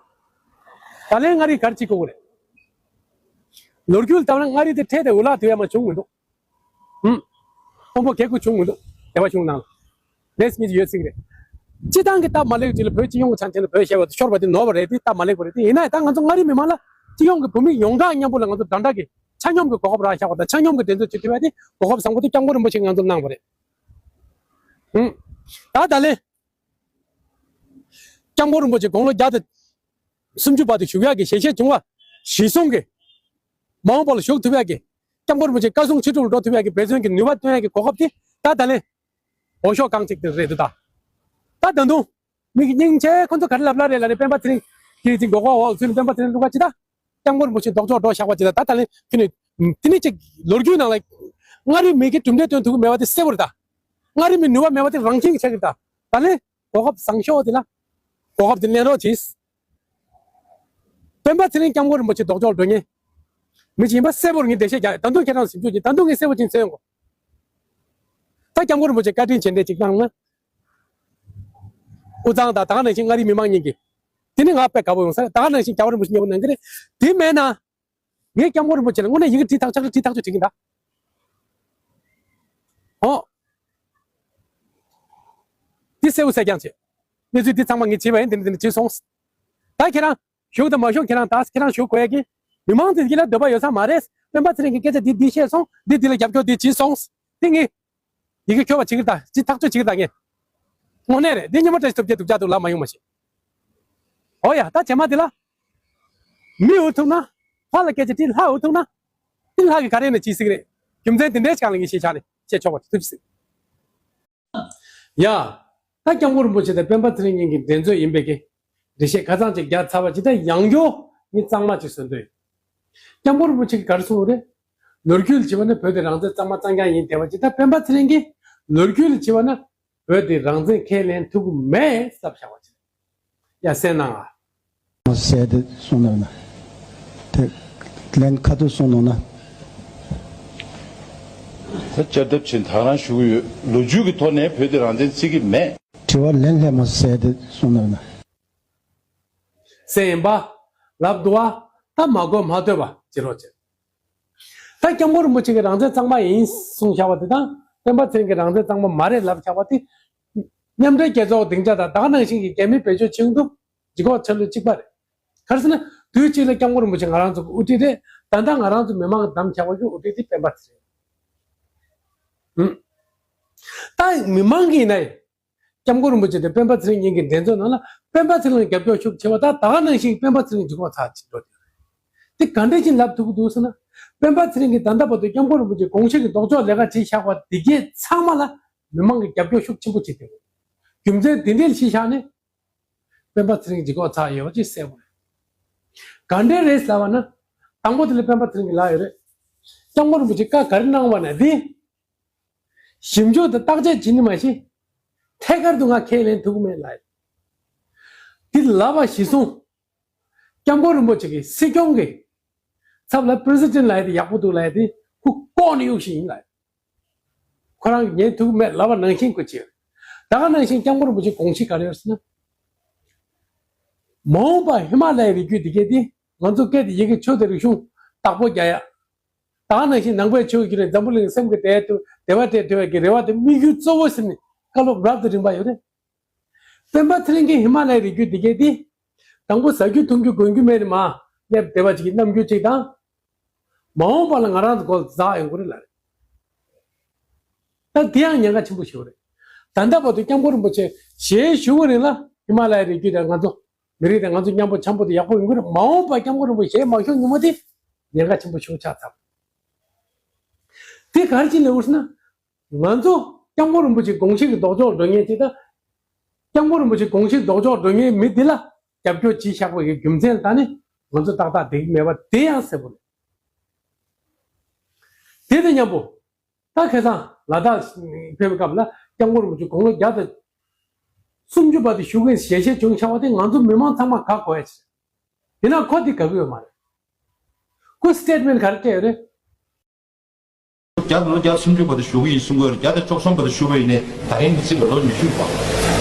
ད་ལན་མངའ་རིས་ག་རེ་བྱེད་དགོས་ཀྱི་རེད། ལོ་རྒྱུས་ལ་བལྟས་ན་མངའ་རིས་དེ་འཕྲལ་དུ་འུ་ལག་ཐུབ་ཡ་མ་བྱུང་མི་འདུག་ཧུམ། དཔོན་པོ་གད་སྐུ་བྱུང་མི་འདུག་སྡེ་པ་གཞུང་ནང་ལ། ལས་མི་ཡོད་ཚིག་རེད། སྤྱི་བཏང་གི་སྟབས་མ་ལེགས་ཅིག་ལ་བོད་སྤྱི་ཡོངས་ཀྱི་ཆ་ནས་བོད་ཞེས་པ་དེ་ཤོར་བ་དེ་ནོར་བ་རེད་དེ། སྟབས་མ་ལེགས་པ་རེད་དེ། ཡིན་ན་ཡང་ད་ང་ཚོ་མངའ་རིས་མི་མང་ལ་སྤྱི་ཡོངས་ཀྱི་བོད་མི་ཡོངས་གྲགས་མཉམ་པོ་ལ་ང་ཚོ་འདྲ་འདྲ་གི་ཆ་སྙོམས་ཀྱི་གོ་སྐབས་རག་བཞག་པ་དང་། ཆ་སྙོམས་ཀྱི་འགྲན་རྩོད་བྱེད་ཐུབ་ཡ་དེ་གོ་སྐབས་བཟང་པོ་དེ་སྐྱབས་མགོན་རིན་པོ་ཆེས་ང་ཚོར་གནང་བ་རེད། ཧུམ། ད་ད་ལན། སྐྱབས་མགོན་རིན་པོ་ཆེ་དགུང་ལོ་བརྒྱ་དང་སུམ་ཅུ་བར་དུ་བཞུགས་ཡག་གི་ཞལ་བཞེས་བྱུང་བ་གཞིར་བཟུང་གིས། མ་འོངས་པ་ལ་བཞུགས་ཐུབ་ཡག་གི། སྐྱབས་མགོན་རིན་པོ་ཆེ་བཀའ་གསུང་ཕྱིར་སྒྲུག་ལ་འགྲོ་ཐུབ་ཡག་གི་འབད་བརྩོན་གྱི་ནུས་པ་བཏོན་ཡག་གི་གོ་སྐབས་དེ་ད་ད་ལན་འོས་ཤོག་རྐང་གཅིག་དེ་རེད་འདུག་ད་ད་ད་དུང་མི་གི་སྙིང་རྗེ་ཁོ་ཚོ་ག་རེ་ལབ་ལ་རེད་ལབ་ནས། སྤེན་པ་ཚེ་རིང་གི་ཅིག་མགོ་སྐོར་འོག་ཚུད་ནས་སྤེན་པ་ཚེ་རིང་བླུག་ག་ཅི་ད། སྐྱབས་མགོན་རིན་པོ་ཆེ་ལྡོག་ཕྱོགས་འགྲོ་བཞག་པ་ཅི་ད། ད་ད་ལན་ཁྱོད་ནི་དེ་ནི་ཅིག་ལོ་རྒྱུས་ནང་ལ་མངའ་རིས་མི་གི་གྲུབ་འབྲས་སྟོན་ཐུབ་ཀྱི་མེད་པ་དེ་གསལ་པོ་རེད་ད། མངའ་རིས་མི་ནུས་པ་མེད་པ་དེ་རང་བཞིན་གྱིས་ཆགས་ཀྱི་རེད་ད། ད་ལན་གོ་སྐབས་བཟང་ཤོས་དེ་ལ་གོ་སྐབས་དེ་ལེན་རོགས་གྱིས། སྤེན་པ་ཚེ་རིང་སྐྱབས་མགོན་རིན་པོ་ཆེ་ལྡོག་ཕྱོགས་འགྲོ་མཁན་མི་ཅིག་ཡིན་པ་གསལ་པོར་ངས་འགྲེལ་བཤད་རྒྱག་ཡ། ད་དུང་ཁྱེད་རང་ཞིབ་འཇུག་གྱིས། ད་དུང་ངས་གསལ་པོ་ཅིག་མཚོན་ཡོང་གོ། ད་སྐྱབས་མགོན་རིན་པོ་ཆེ་བཀའ་དྲིན་རྗེས་དྲན་ཅིག་གནང་ན། དབུས་གཙང་དང་ད་ག་ནང་བཞིན་མངའ་རིས་མི་མང་གཉིས་ཀྱིས། དེ་ནི་ང་དཔེ་དགའ་པོ་ཡོང་ས་རེད། ད་ག་ནང་བཞིན་རྒྱལ་བ་རིན་པོ་ཆེ་མཉེས་པོ་གནང་གི་རེད། དེ་མེད་ན། ངས་སྐྱབས་མགོན་རིན་པོ་ཆེ་ལ་དངོས་གནས་ཡི་གེ་བྲིས་ཐག་ཆོད། བྲིས་ཐག་ཆོད་བྲིས་ཀྱིན་གདའ། ཨོ། འདི་གསལ་པོ་གསལ་རྐྱང་བྱེད། གནས་ཚུལ་འདི་ཚང་མ་ངས་བྱས་པ་ཡིན། འདི་ནི་འདི་ནི་བྱས་སོང་། ད་ཁྱེད་རང་བཞུགས་དང་མ་བཞུགས་ཁྱེད་རང་ད་ཁྱེད་རང་བཞུགས་དགོས་ཡ་གི། མི་མང་འདི་གི་ལ་འདོད་པ་ཡོད་ས་མ་རེད། སྤེན་པ་ཚེ་རིང་གི་སྐད་ཆ་འདི་འདི་བཤད་སོང་། འདི་འདི་ལ་རྒྱབ་སྐྱོར་འདི་བྱས་སོང་། འདི་ངས་ཡི་གེ་འཁྱོལ་བ་བྱེད་ཀྱི་རེད་ད། ཅི་ཐག་གཅོད་བྱེད་ཀྱི་རེད་ད་ངས། དངོས་གནས་རེད། འདི་ཉི་མ་བཀྲ་ཤིས་སྟོབས་རྒྱལ་སྡུག་ཅག་འདུག་ལབ་མ་ཡོང་མ་ཤེས། ཨོ་ཡ། ད་རྗེས་མ་འདི་ལ། མི་འུ་ཐུག་ན། ལྷ་ལ་སྐད་ཆ་དྲིས། ལྷ་འུ་ཐུག་ན། འདི་ལྷ་གིས་ག་རེ་ནས་བྱེད་སྲིད་ཀྱི་རེད། རྒྱུ་མཚན་དེ་འདྲའི་ཆ་ལ་ངས་ཤེས་བྱ་ནས་བཤད་ཆོག་པ་ཐུབ་སྲིད། ཡ། ད་སྐྱབས་མགོན་རིན་པོ་ཆེ་དང་སྤེན་པ་ཚེ་རིང་གཉིས་ཀྱི་འགྲན་རྩོད་ཡིན་པའི་གི་འགྲེལ་བཤད་ཁ་ཚང་ཅིག་རྒྱག་ཚར་བ་ཅིག་ད་ཡང་བསྐྱར་ངས་གཙང་མ་ཅིག་བཟོ་འདོད་ཡོད། སྐྱབས་མགོན་རིན་པོ་ཆེ་གིས་ག་རེ་གསུངས་རེད། ལོ་རྒྱུས་ལ་བྱས་པ་ན་བོད་དེ་རང་བཙན་གཙང་མ་གཙང་རྐྱང་ཡིན་བསྡད་པ་ཅིག་ད་སྤེན་པ་ཚེ་རིང་གིས་ལོ་རྒྱུས་ལ་བྱས་པ་ན་བོད་དེ་རང་བཙན་ཁས་ལེན་ཐུབ་ཀྱི་མེད་ཟེར་བཞག་པ་ཅིག་ཡ་གསན་གནང་ཨ། མ་ཟད་དེ་གསུངས་ནོ་ན། དེ་ལན་ཁ་ཐུག་གསུངས་ནོ་ན། ད་བསྐྱར་ལྡབ་བྱས་ད་རང་ཞུ་གི་ཡོད། ལོ་རྒྱུས་ཀྱི་ཐོག་ནས་བོད་དེ་རང་བཙན་བརྩི་གི་མེད། དྲི་བ་ལན་སླད་མ་ཟད་དེ་གསུངས་ནོ་ན། ཟེར་ཡིན་པ། ལབ་འདུག་བ། ད་མ་གོ་མ་ཐོས་པ་བྱེད་རོགས་བྱེད། ད་སྐྱབས་མགོན་རིན་པོ་ཆེ་གིས་རང་བཙན་གཙང་མ་ཡིན་གསུངས་བཞག་པ་དེ་དང་སྤེན་པ་ཚེ་རིང་གིས་རང་བཙན་གཙང་མ་མ་རེད་ལབ་བཞག་པ་དེ། མཉམ་འབྲེལ་རྒྱལ་ཚོགས་སྡིངས་ཆ་དང་ད་ག་ནང་བཞིན་གྱི་རྒྱ་མིའི་བེད་སྤྱོད་བྱེད་ཀྱི་འདུག་ལྗིད་ཁོག་ཆ་ལུགས་གཅིག་པ་རེད། ག་རེ་ཟེར་ན་དུས་གཅིག་ལ་སྐྱབས་མགོན་རིན་པོ་ཆེ་ང་རང་ཚོ་གི་དབུ་ཁྲིད་རེད། ད་ལྟ་ང་རང་ཚོ་མི་མང་གིས་བདམས་བཞག་པ་གི་དབུ་ཁྲིད་དེ་སྤེན་པ་ཚེ་རིང་། ཧུམ། ད་མི་མང་གིས་ཡིན་ན་ཡང་། སྐྱབས་མགོན་རིན་པོ་ཆེ་དང་སྤེན་པ་ཚེ་རིང་གཉིས་ཀྱི་འགྲན་རྩོད་ནང་ལ་སྤེན་པ་ཚེ་རིང་ལ་རྒྱབ་སྐྱོར་ཤུགས་ཆེ་བ་དང་ད་ག་ནང་བཞིན་སྤེན་པ་ཚེ་རིང་ལྗིད་ཁོག་ཚ་ཅིག་འགྲོ་དེ་རེད། དེ་ག་འདྲ་ཞིག་ལབ་ཐུབ་ཀྱི་འདུག་ཟེར་ན། སྤེན་པ་ཚེ་རིང་གིས་ད་ལྟ་བར་དུ་སྐྱབས་མགོན་རིན་པོ་ཆེ་དགོངས་གཞི་གི་ལྡོག་ཕྱོགས་ལས་ཀ་བྱས་བཞག་པ་དེ་གས་ཚང་མ་ལ་མི་མང་གིས་རྒྱབ་སྐྱོར་ཤུགས་ཆེན་པོ་བྱེད་དེ་རེད། རྒྱུ་མཚན་དེ་འདྲ་ཞིག་བཞག་ནས་སྤེན་པ་ཚེ་རིང་ལྗིད་ཁོག་ཚ་ཡོད་པ་ཅིག་གསལ་པོ་རེད། ག་འདྲ་རེད་ཟེར་བ་ན། དང་པོ་དེ་ལ་སྤེན་པ་ཚེ་རིང་གིས་ལབ་ཡོད་རེད། སྐྱབས་མགོན་རིན་པོ་ཆེ་བཀའ་ག་རེ་གནང་བ་ན་དེ། ཞིབ་འཇུག་དང་བརྟག་དཔྱད་བྱེད་ནི་མ་གཞི། ཐད་ཀར་དུ་ང་ཁས་ལེན་ཐུབ་ཀྱི་མེད་ལབ་ཡོད། དེ་ལབ་པ་གཞིར་བཟུང་། སྐྱབས་མགོན་རིན་པོ་ཆེ་གིས་སྲིད་སྐྱོང་གི་ཚབ་ལ་པི་རེ་སི་ཌེན་ཊི་ལབ་ཡ་དེ་ཡག་པོ་འདུག་ལབ་ཡ་དེ་ཁོ་ལྐོག་ནས་གཡུགས་ཤིག་ཡིན་ལབ་ཡོད། ཁོ་རང་གིས་ཉན་ཐུབ་ཀྱི་མེད་ལབ་པ་ནང་བཞིན་ཁོ་བྱས་ཡོད། ད་ག་ནང་བཞིན་སྐྱབས་མགོན་རིན་པོ་ཆེའི་དགོངས་གཞི་ག་རེ་ཡོད་ཟེར་ན། མ་འོངས་པ་ཧི་མ་ལ་ཡའི་རི་རྒྱུད་འདི་གས་དེ་ང་ཚོ་སྐད་དེ་ཡི་གེ་ཆོས་དང་རིག་གཞུང་བདག་པོ་རྒྱག་ཡ། ད་ག་ནང་བཞིན་ནང་པའི་ཆོས་ཀྱི་རིགས་འཛམ་བུ་གླིང་སེམས་ཀྱི་དེ་དུ་བདེ་བ་སྤྲད་ཐུབ་པའི་གི་རེ་བ་དེ་དམིགས་ཡུལ་གཙོ་བོ་ཟེར་ནས་བཀའ་སློབ་རབ་དང་རིམ་པ་ཡོད་རེད། སྤེན་པ་ཚེ་རིང་གིས་ཧི་མ་ལ་ཡའི་རི་རྒྱུད་འདི་གས་དེ། དང་པོ་ཟ་རྒྱུ་འཐུང་རྒྱུ་གོན་རྒྱུ་མེད་ནས་མར་སླེབས་བསྡད་པ་ཅིག་གི་རྣམ་འགྱུར་ཅིག་དང་། མ་འོངས་པ་ལ་ང་རང་ཚོ་སྒོ་ལ་འཛེག་ཡོང་གི་རེད་ལབ་རེད། ད་དེ་ཡང་ཉེན་ཁ་ཆེན་པོ་ཞིག་རེད། ད་ལྟ་བར་དུ་སྐྱབས་མགོན་རིན་པོ་ཆེ་ཞལ་བཞུགས་པའི་རིང་ལ་ཧི་མ་ལ་ཡའི་རི་རྒྱུད་དེ་ང་ཚོ་མི་རིགས་དེ་ང་ཚོ་མཉམ་པོ་འཆམ་པོ་དེ་ཡག་པོ་ཡོང་གི་རེད། མ་འོངས་པ་སྐྱབས་མགོན་རིན་པོ་ཆེ་ཞལ་མ་བཞུགས་ཉིན་མོ་དེ་ཉེན་ཁ་ཆེན་པོ་ཞིག་ཆགས་ཚར། དེ་ག་རེ་བྱས་ནས་ཡོད་ཟེར་ན། ང་ཚོ་སྐྱབས་མགོན་རིན་པོ་ཆེའི་དགོངས་གཞི་གི་ལྡོག་ཕྱོགས་འགྲོ་མཁན་ཅིག་དང་། སྐྱབས་མགོན་རིན་པོ་ཆེ་དགོངས་གཞི་ལྡོག་ཕྱོགས་འགྲོ་མཁན་མི་འདི་ལ་རྒྱབ་སྐྱོར་བྱེད་བཞག་པ་གི་རྒྱུ་མཚན་ལ་ད་ནི་ང་ཚོ་ཏག་ཏག་བསྡད་ཀྱི་མེད་པ་དེ་ཡང་གསལ་པོ་རེད། དེ་དང་མཉམ་པོ། ད་ཁ་སང་ལ་དྭགས་ཕེབས་པའི་སྐབས་ལ་སྐྱབས་མགོན་རིན་པོ་ཆེ་དགུང་ལོ་བརྒྱ་དང་སུམ་ཅུ་བར་དུ་བཞུགས་མཁན་ཞལ་བཞེས་བྱུང་བཞག་པ་དེ་ང་ཚོ་མི་མང་ཚང་མ་དགའ་དགོས་ཡ་ཅིག་རེད། ཡིན་ན་ཁོ་དེ་དགའ་གི་ཡོད་མ་རེད། ཁོ་སི་ཊེ་ཊི་མེན་ཊི་ག་རེ་སྤྲད་ཡོད་རེད། བརྒྱ་ལོ་བརྒྱ་སུམ་ཅུ་བར་དུ་བཞུགས་ཀྱི་ཡིན་གསུང་གི་ཡོད་རེད། བརྒྱ་དང་བཅུ་གསུམ་བར་དུ་བཞུགས་པ་ཡིན་ནའི་ད་རིང་གི་ཚིག་ལ་ལོ་ཉི་ཤུ་བ།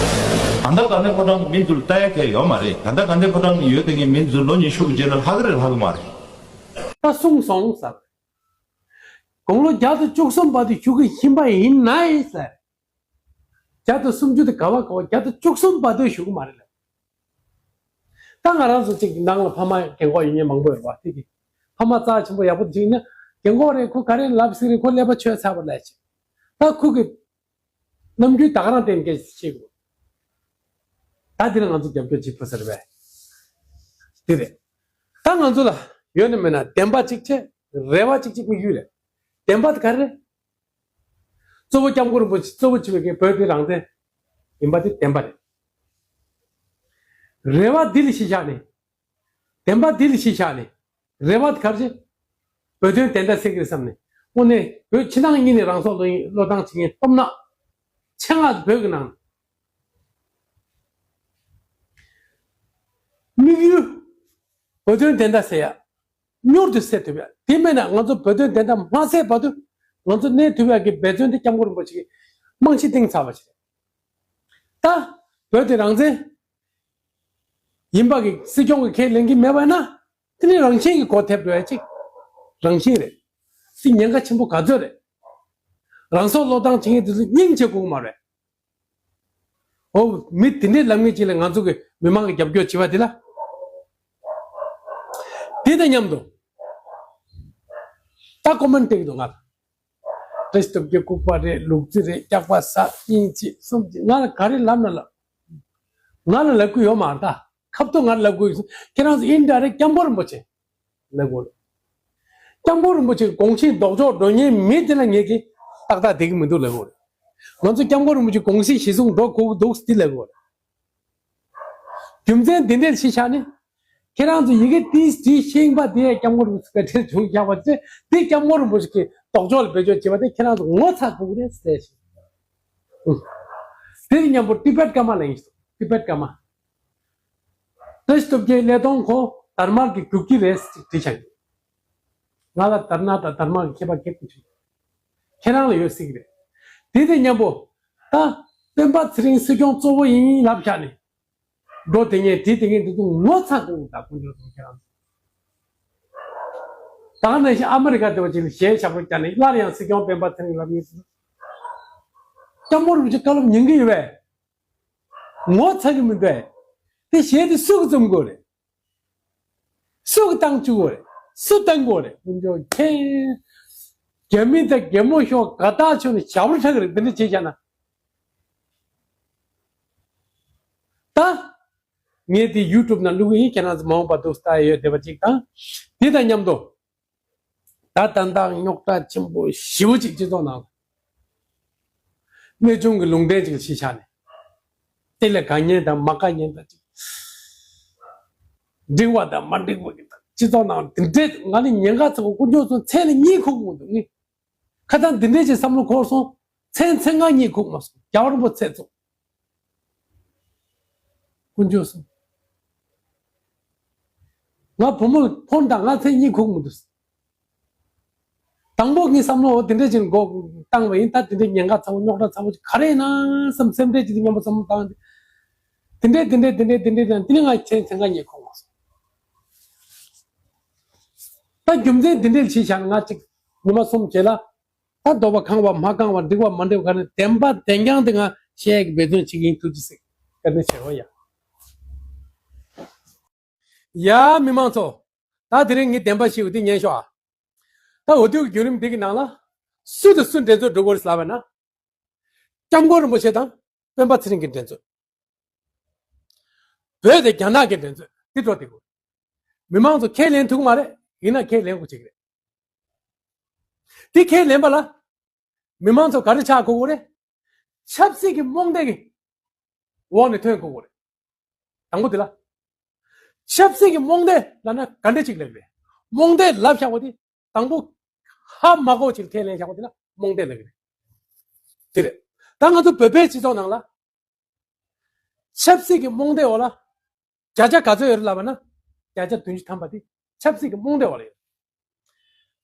ད་ལྟ་དགའ་ལྡན་ཕོ་བྲང་གི་མི་ཚོ་ལ་ལྟ་ཡ་གལ་ཡོད་མ་རེད། ད་ལྟ་དགའ་ལྡན་ཕོ་བྲང་གི་ཡོད་དེ་ངའི་མི་ཚོ་ལོ་ཉི་ཤུ་གི་རྗེས་ལ་ལྷག་གི་རེད་ལྷག་གི་མ་རེད། ད་གསུངས་སོང་ཟེར། དགུང་ལོ་བརྒྱ་དང་བཅུ་གསུམ་བར་དུ་བཞུགས་ཀྱི་ཡིན་པ་ཡིན་ནའི་ཟེར། བརྒྱ་དང་སུམ་ཅུ་དེ་ག་བ་ག་བ་བརྒྱ་དང་བཅུ་གསུམ་བར་དུ་བཞུགས་ཀྱི་མ་རེད་ལབ། ད་ང་རང་ཚོ་གཅིག་ནང་ལ་ཕ་མ་རྒན་གོག་ཡིན་མཁན་མང་པོ་ཡོད་རེད་བ། དེ་གི་ཕ་མ་རྩ་ཆེན་པོ་ཡག་པོ་ཅིག་ཡིན་ན་རྒན་གོག་རེད། ཁོ་ག་རེ་ལབ་སྲིད་རེད། ཁོ་ཀླད་པ་ཆོད་ཚར་བ་ལས་ཅིག་ད་ཁོ་གི་རྣམ་འགྱུར་ད་ག་རང་བསྟན་སྐད་ཤེས་དགོས། ད་འདི་ལ་ང་ཚོ་རྒྱབ་སྐྱོར་བྱེད་དགོས་ཟེར་བས། དེ་རེད། ད་ང་ཚོ་ལ་ཡོད་ན་མེད་ན་བདེན་པ་གཅིག་བྱས། རེ་བ་གཅིག་གཅིག་དམིགས་ཡུལ་རེད། བདེན་པ་དེ་ག་རེ་རེད། གཙོ་བོ་སྐྱབས་མགོན་རིན་པོ་ཆེ་གཙོ་བོ་བྱས་པའི་གི་བོད་དེ་རང་བཙན་ཡིན་པ་དེ་བདེན་པ་རེད། རེ་བ་འདི་ལ་གཞི་བཞག་ནས། བདེན་པ་འདི་ལ་གཞི་བཞག་ནས། རེ་བ་དེ་ག་རེ་རེད། བོད་དོན་བདེན་མཐའ་གསལ་གྱི་རེད་བསམ་ནས། དངོས་གནས་བོད་ཕྱི་ནང་གཉིས་ནས་རང་སྲོག་བློས་བློས་བཏང་བྱེད་མཁན་སྟོབས་ན་ཆེ་ང་བོད་ཀྱི་ནང་དམིགས་ཡུལ་བོད་དོན་བདེན་མཐའ་གསལ་ཡ། མྱུར་དུ་སེལ་ཐུབ་ཡ། དེ་མེད་ན་ང་ཚོ་བོད་དོན་བདེན་མཐའ་མ་གསལ་བར་དུ་ང་ཚོ་གནས་ཐུབ་ཡ་གི་འབད་བརྩོན་དེ་སྐྱབས་མགོན་རིན་པོ་ཆེ་གིས་རྨང་གཞི་བཏིང་ཚར་བ་ཞིག་རེད། ད་བོད་དེ་རང་བཙན་ཡིན་པ་གི་སྲིད་སྐྱོང་གི་ཁས་ལེན་གྱི་མེད་པ་ན། དེ་ནི་རང་བཞིན་གྱིས་གོ་ཐེབས་འགྲོ་ཡ་གཅིག་རང་བཞིན་རེད། དེ་ཉེན་ཁ་ཆེན་པོ་ག་ཚོད་རེད། རང་སྲོག་བློས་བཏང་བྱེད་མཁན་དེ་ཚོ་སྙིང་རྗེ་དགོས་ཀྱི་མ་རེད། འོ་མི་དེ་འདྲའི་ལབ་མཁན་ཅིག་ལ་ང་ཚོ་གི་མི་མང་གི་རྒྱབ་སྐྱོར་བྱེད་པ་དེ་ལ། དེ་དང་མཉམ་དུ་ད་ཀོ་མེན་ཊི་སྤྲད་ཀྱི་འདུག་ང་ལ། བཀྲ་ཤིས་སྟོབས་རྒྱལ་ལྐུགས་པ་རེད། ལུག་རྫི་རེད། སྐྱག་པ་ཟ། གཉིས་གཅིག་གསུམ་གཅིག་ང་ལ་ག་རེ་ལབ་ན་ལབ། ང་ལ་ལབ་ཀྱི་ཡོད་མ་རེད་ད། ཁ་ཐུག་ང་ལ་ལབ་དགོས་ཡོད། ཁྱེད་རང་ཚོ་ཨིན་ཌི་རེག་ཊི་སྐྱབས་མགོན་རིན་པོ་ཆེ་ལབ་དགོས་རེད། སྐྱབས་མགོན་རིན་པོ་ཆེ་དགོངས་གཞི་ལྡོག་ཕྱོགས་འགྲོ་མཁན་མི་དེ་ལ་ངེད་ཀྱིས་ཏག་ཏག་བསྡད་ཀྱི་མི་འདུག་ལབ་དགོས་རེད། ང་ཚོ་སྐྱབས་མགོན་རིན་པོ་ཆེ་དགོངས་གཞི་གཞི་བཟུང་འགྲོ་དགོས་ཀྱི་འདུག་དེ་ལབ་དགོས་རེད། རྒྱུ་མཚན་འདི་འདྲའི་ཕྱི་ཆ་ནི། ཁྱེད་རང་ཚོ་ཡི་གེ་ཏིས་ཏིས་ཤེས་པ་དེ་སྐྱབས་མགོན་རིན་པོ་ཆེ་ག་འདྲ་བྱུང་བཞག་པ་དེ་དེ་སྐྱབས་མགོན་རིན་པོ་ཆེ་གི་ལྡོག་ཕྱོགས་ལ་བེད་སྤྱོད་བྱེད་པ་དེ་ཁྱེད་རང་ཚོ་ངོ་ཚ་དགོས་ཀྱི་རེད་ཟེར་ཞིང་། དེ་ཡི་མཉམ་པོ་ཏི་བེད་ཀརྨ་ལ་ཡིན་ཞིང་ཏི་བེད་ཀརྨ། བཀྲ་ཤིས་སྟོབས་རྒྱལ་ཀླད་སྟོང་ཁོ་དར་དམར་གྱི་རྒྱུག་ཁྱི་རེད་ཟེར་བྲིས་བཞག་ཡོད། ང་ལ་དར་ནག་དང་དར་དམར་གྱི་ཁྱད་པར་གེགས་པོ་བྱུང་། ཁྱེད་རང་ལ་ཡོད་སྲིད་ཀྱི་རེད། དེ་དང་མཉམ་པོ། ད་སྤེན་པ་ཚེ་རིང་སྲིད་སྐྱོང་གཙོ་བོ་ཡིན་ལབ་བཞག་ནས། འགྲོ་དེ་ངས་དེ་དེ་ངས་འདི་ཚོ་ངོ་ཚ་དགོས་ད་དཀོན་མཆོག་གསུམ་ཁྱེད་རང་ཚོ། ད་ནང་བཞིན་ཨ་མི་རི་ཀ་དེ་བ་ཅིག་ལ་གཞས་ཞབས་བྲོ་བརྒྱབ་ནས་སླར་ཡང་སྲིད་སྐྱོང་སྤེན་པ་ཚེ་རིང་ལབ་ཡོད་ཚུལ། སྐྱབས་མགོན་རིན་པོ་ཆེ་བཀའ་སློབ་ཉན་གི་ཡོད་པས། ངོ་ཚ་གི་མི་འདུག་ཨེ། དེ་གཞས་དེ་སུ་གིས་རྩོམ་དགོས་རེད། སུ་གིས་བཏང་བཅུག་དགོས་རེད། སུ་བཏང་དགོས་རེད། དཀོན་མཆོག་མཁྱེན། རྒྱ་མི་དང་རྒྱ་མོ་ཤོག་དགའ་ཐག་ཆོད་ནས་ཞབས་བྲོ་འཁྲབ་གི་རེད། འདི་འདྲ་བྱས་བཞག་ན། ད། ངས་དེ་ཡུ་ཊུབ་ནང་བླུག་གི་ཡིན། ཁྱེད་རང་ཚོ་མ་འོངས་པར་འདུག་ལྟ་ཡ་ཡོད་བསྡད་པ་ཅིག་དང་། དེ་དང་མཉམ་དུ། ད་ད་ལྟ་རྙོག་དྲ་ཆེན་པོ་ཞེ་པོ་ཅིག་སྤྱི་ཚོགས་ནང་། གནས་ཆུང་གི་ལུང་བསྟན་ཅིག་ལ་གཞི་བཞག་ནས། དེ་ལ་དགའ་ཉེ་དང་མ་དགའ་ཉེ་དང་ཅིག་འགྲིག་པ་དང་མ་འགྲིག་པ་གི་དང་སྤྱི་ཚོགས་ནང་དེ་འདྲས་ང་ནི་ཉེན་ཁ་ཚ་པོ་དཀོན་མཆོག་གསུམ་མཚན་ལ་གཉིད་ཁུག་མི་འདུག་ངས། ཁ་སང་འདི་འདྲས་ཀྱི་བསམ་བློ་འཁོར་སོང་། མཚན་མཚན་ང་གཉིད་ཁུག་མ་སོང་། རྒྱལ་བ་རིན་པོ་ཆེ་ཚོ། དཀོན་མཆོག་གསུམ། ང་བུ་མོ་ལ་ཕོན་དང་ང་མཚན་གཉིད་ཁུག་མི་འདུག་དང་པོ་ངའི་བསམ་བློ་འོ་དེ་འདྲས་ཀྱི་མགོ་བཏང་བ་ཡིན། ད་དེ་འདྲས་ཉེན་ཁ་ཚ་པོ་རྙོག་དྲ་ཚ་པོ་ཅིག་ག་རེ་ཡིན་ན་བསམ་སེམས་ཁྲལ་ཅིག་དེ་སྙམ་པོ་བསམ་བློ་བཏང་སྟེ། དེ་འདྲས་དེ་འདྲས་དེ་འདྲས་དེ་འདྲས་དེ་ནས་ང་མཚན་མཚན་ང་གཉིད་ཁུག་མ་སོང་། ད་རྒྱུ་མཚན་དེ་འདྲས་ལ་གཞི་བཞག་ནས་ང་ཅིག་ཉི་མ་གསུམ་རྗེས་ལ། ད་འདོད་པ་ཁེངས་པ་མ་ཁེངས་པ་འགྲིག་པ་མ་འགྲིག་པ་ག་ནས་བདེན་པ་བདེན་རྐྱང་དེ་ང་བཤད་ཡག་གི་འབད་བརྩོན་བྱེད་ཀྱི་ཡིན། ཐུགས་རྗེ་གཟིགས། བཀའ་དྲིན་ཆེ་བ་ཡ། ཡ་མི་མང་ཚོ། ད་དེ་རིང་ངས་བདེན་པ་བཤད་པ་འདི་ཉན་ཤོག་ཨ། ད་འོས་བསྡུ་གི་བརྒྱུད་རིམ་འདི་གི་ནང་ལ། སུ་དང་སུ་འགྲན་རྩོད་འགྲོ་དགོས་རེད་ལབ་པ་ན། སྐྱབས་མགོན་རིན་པོ་ཆེ་དང་སྤེན་པ་ཚེ་རིང་གི་འགྲན་རྩོད། བོད་དང་རྒྱ་ནག་གི་འགྲན་རྩོད་འདི་འགྲོ་བསྡད་དགོས། མི་མང་ཚོ་ཁས་ལེན་ཐུབ་ཀྱི་མ་རེད། ཡིན་ན་ཁས་ལེན་དགོས་བྱེད་ཀྱི་རེད། འདི་ཁས་ལེན་པ་ལ། མི་མང་ཚོ་ག་རེ་ཆགས་དགོས་ཀྱི་རེད། ཆབ་སྲིད་ཀྱི་རྨོངས་དད་ཀྱི་ འོག་ནས་ཐོན་དགོས་རེད། དང་པོ་དེ་ལ། ཆབ་སྲིད་ཀྱི་རྨོངས་དད་ལབ་ན་ག་འདྲ་ཅིག་ལབ་རེད། རྨོངས་དད་ལབ་བཞག་པ་དེ་དང་པོ་ཧ་མ་གོ་ཅིག་ཁས་ལེན་བཞག་པ་དེ་ལ་རྨོངས་དད་ལབ་ཀྱི་རེད། དེ་རེད། ད་ང་ཚོ་བོད་པའི་སྤྱི་ཚོགས་ནང་ལ་ཆབ་སྲིད་ཀྱི་རྨོངས་དད་འོག་ལ་བརྒྱ་ཆ་ག་ཚོད་ཡོད་རེད་ལབ་པ་ན། བརྒྱ་ཆ་བདུན་ཅུ་ཐམ་པ་དེ་ཆབ་སྲིད་ཀྱི་རྨོངས་དད་འོག་ལ་ཡོད།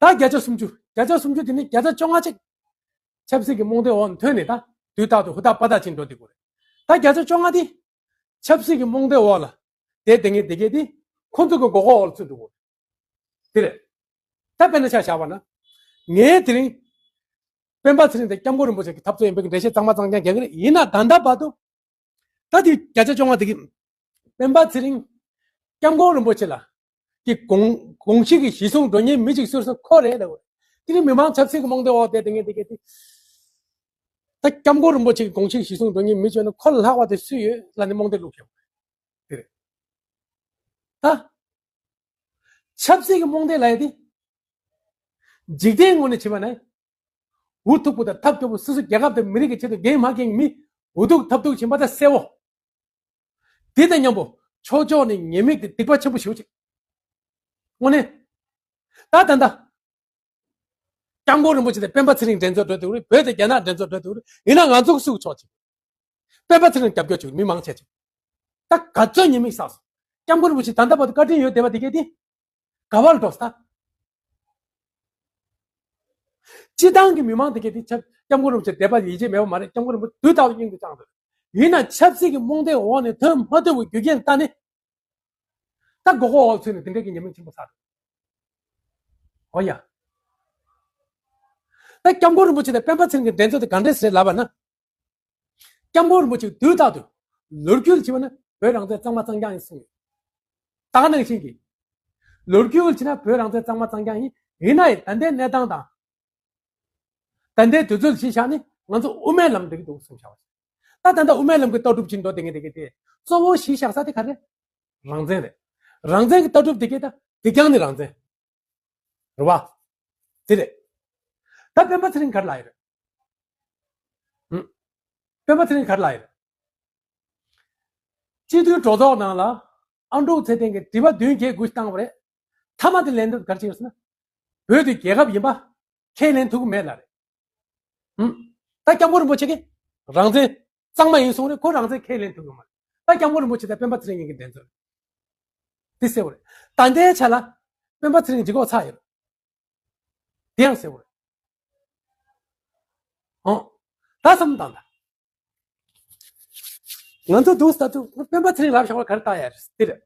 ད་བརྒྱ་ཆ་སུམ་ཅུ། བརྒྱ་ཆ་སུམ་ཅུ་དེ་ནི་བརྒྱ་ཆ་བཅོ་ལྔ་ཅིག་ཆབ་སྲིད་ཀྱི་རྨོངས་དད་འོག་ནས་ཐོན་ནས་ད་དུས་རྟག་ཏུ་ཧུར་ཐག་པ་ཐག་ཕྱིན་འགྲོ་བསྡད་ཀྱི་རེད། ད་བརྒྱ་ཆ་བཅོ་ལྔ་དེ་ཆབ་སྲིད་ཀྱི་རྨོངས་དད་འོག་ལ་བསྡད་བསྡད་མཁན་དེ་གས་དེ་ཁོང་ཚོ་གི་མགོ་སྐོར་འོག་ལ་ཚུད་འགྲོ་གི་རེད། དེ་རེད། ད་དཔེར་ན་ཆ་བཞག་པ་ན། ངས་དེ་རིང་སྤེན་པ་ཚེ་རིང་དེ་སྐྱབས་མགོན་རིན་པོ་ཆེ་གི་འཐབ་རྩོད་ཡིན་པའི་འགྲེལ་བཤད་གཙང་མ་གཙང་རྐྱང་རྒྱག་གི་རེད། ཡིན་ན་ད་ལྟ་བར་དུ། ད་དེ་བརྒྱ་ཆ་བཅོ་ལྔ་དེ་གི་སྤེན་པ་ཚེ་རིང་སྐྱབས་མགོན་རིན་པོ་ཆེ་ལ་གི་དགོངས་དགོངས་གཞི་གི་གཞི་བཟུང་འགྲོ་མཁན་མི་གཅིག་སུ་རེད་ཟེར་ན་ཁོ་རེད་ལབ། དེ་ནི་མི་མང་ཆབ་སྲིད་ཀྱི་རྨོངས་དད་འོག་བསྡད་བསྡད་མཁན་དེ་གས་དེ། ད་སྐྱབས་མགོན་རིན་པོ་ཆེ་གི་དགོངས་གཞི་གཞི་བཟུང་འགྲོ་མཁན་མི་བྱོས་ན་ཁོ་ལ་ལྷག་པ་དེ་སུ་ཡོད་ལབ་ནས་རྨོངས་དད་བླུགས་བཞག་པ་དེ་རེད། ད་ཆབ་སྲིད་ཀྱི་རྨོངས་དད་ལབ་ཡ་དེ་འཇིག་རྟེན་ངོས་ནས་བྱས་པ་ན། འུ་ཐུག་པོ་དང་ཐབས་སྐྱོ་པོ་སོ་སོ་རྒྱལ་ཁབ་དང་མི་རིགས་ཀྱི་ཆེད་དུ་འགན་མ་འཁྱེར་མི་འུ་ཐུག་ཐབས་ཐུག་བྱེད་པ་དང་གསལ་བོ། དེ་དང་མཉམ་པོ་ཕྱོགས་ཕྱོགས་ནས་ཉེས་དམིགས་དེ་སྡིག་པ་ཆེན་པོ་ཞེ་པོ་ཅིག་དངོས་གནས། ད་ད་ད། སྐྱབས་མགོན་རིན་པོ་ཆེ་དང་སྤེན་པ་ཚེ་རིང་འགྲན་རྩོད་འགྲོ་དུས་རེད། བོད་དང་རྒྱ་ནག་འགྲན་རྩོད་འགྲོ་དུས་རེད། ཡིན་ན་ང་ཚོ་སུ་ཆོག་ཅིག་སྤེན་པ་ཚེ་རིང་རྒྱབ་སྐྱོར་བྱེད་མི་མང་ཆེ་ཅིག་ད་ག་ཚོད་ཉེས་དམིགས་བསགས་སོང་། སྐྱབས་མགོན་རིན་པོ་ཆེ་ད་ལྟ་བར་དུ་བཀའ་དྲིན་ཡོད་བསྡད་པ་དེ་གས་དེ། ག་བར་འགྲོ་ས། སྤྱི་བཏང་གི་མི་མང་དེ་གས་དེ་ཆབ་སྐྱབས་མགོན་རིན་པོ་ཆེ་དད་པ་ཡིད་ཆེས་མེད་པ་མ་རེད། སྐྱབས་མགོན་རིན་པོ་ཆེ་དུས་རྟག་ཏུ་སྙིང་དུ་བཅངས་འདུག་ཡིན་ན་ཆབ་སྲིད་ཀྱི་རྨོངས་དད་འོག་ནས་ཐོན་མ་ཐུབ་པའི་རྒྱུ་རྐྱེན་ལྟ་ནས། ད་མགོ་སྐོར་འོག་ཚུད་ནས་དེ་འདྲ་གི་ཉེས་དམིགས་ཆེན་པོ་བསགས་འདུག་འོ་ཡ། ད་སྐྱབས་མགོན་རིན་པོ་ཆེ་དང་སྤེན་པ་ཚེ་རིང་གི་འགྲན་རྩོད་དེ་ག་འདྲས་རེད་ལབ་པ་ན། སྐྱབས་མགོན་རིན་པོ་ཆེ་དུས་རྟག་ཏུ་ལོ་རྒྱུས་བྱས་པ་ན་བོད་རང་བཙན་གཙང་མ་གཙང་རྐྱང་ཡིན་གསུངས་ཡོད། ད་ག་ནང་བཞིན་གྱི་ལོ་རྒྱུས་བྱས་ན་བོད་རང་བཙན་གཙང་མ་གཙང་རྐྱང་ཡིན། ཡིན་ན་ཡང་ད་ལྟའི་གནས་སྟངས་དང་། ད་ལྟའི་དུས་ཚོད་གཞི་བཞག་ནས་ང་ཚོ་དབུ་མའི་ལམ་འགྲིག་གི་འདུག་གསུངས་བཞག་པ་ཞིག་ད་ད་ལྟ་དབུ་མའི་ལམ་གྱི་ལྟ་གྲུབ་ཅིག་འགྲོ་བསྡད་མཁན་དེ་གས་དེ་གཙོ་བོ་གཞི་བཞག་ས་དེ་ག་རེ། རང་བཙན་རེད། རང་བཙན་གྱི་ལྟ་གྲུབ་དེ་གས་ད་དེ་རྐྱང་ནི་རང་བཙན། རེད་བ། དེ་རེད། ད་སྤེན་པ་ཚེ་རིང་ག་རེ་ལབ་ཡོད་རེད། ཧུམ། སྤེན་པ་ཚེ་རིང་ག་རེ་ལབ་ཡོད་རེད། སྤྱི་འཐུས་གྲོས་ཚོགས་ནང་ལ་ཨ་འབྲུག་ཚེ་བརྟན་གྱིས་དྲི་བ་བདུན་བརྒྱད་དགུ་ཞིག་བཏང་བ་རེད། མཐའ་མ་དེ་ལན་འདེབས་ག་རེ་བྱས་ཡོད་ཟེར་ན། བོད་དེ་རྒྱལ་ཁབ་ཡིན་པ་ཁས་ལེན་ཐུབ་ཀྱི་མེད་ལབ་རེད། ཧུམ། ད་སྐྱབས་མགོན་རིན་པོ་ཆེ་གིས་རང་བཙན་གཙང་མ་ཡིན་གསུངས་རེད། ཁོ་རང་བཙན་ཁས་ལེན་ཐུབ་ཀྱི་མ་རེད། ད་སྐྱབས་མགོན་རིན་པོ་ཆེ་དང་སྤེན་པ་ཚེ་རིང་གཉིས་ཀྱི་འགྲན་རྩོད་རེད། དེ་གསལ་བོ་རེད། ད་ལྟའི་ཆ་ལ་སྤེན་པ་ཚེ་རིང་ལྗིད་ཁོག་ཚ་ཡོད་རེད། དེ་ཡང་གསལ་བོ་རེད། ཨང་། ད་བསམ་བློ་བཏང་ད། ང་ཚོ་འདུག་ས་དུ་སྤེན་པ་ཚེ་རིང་ལབ་བཞག་པ་ག་རེ་ལྟ་ཡ་རེད་དེ་རེད།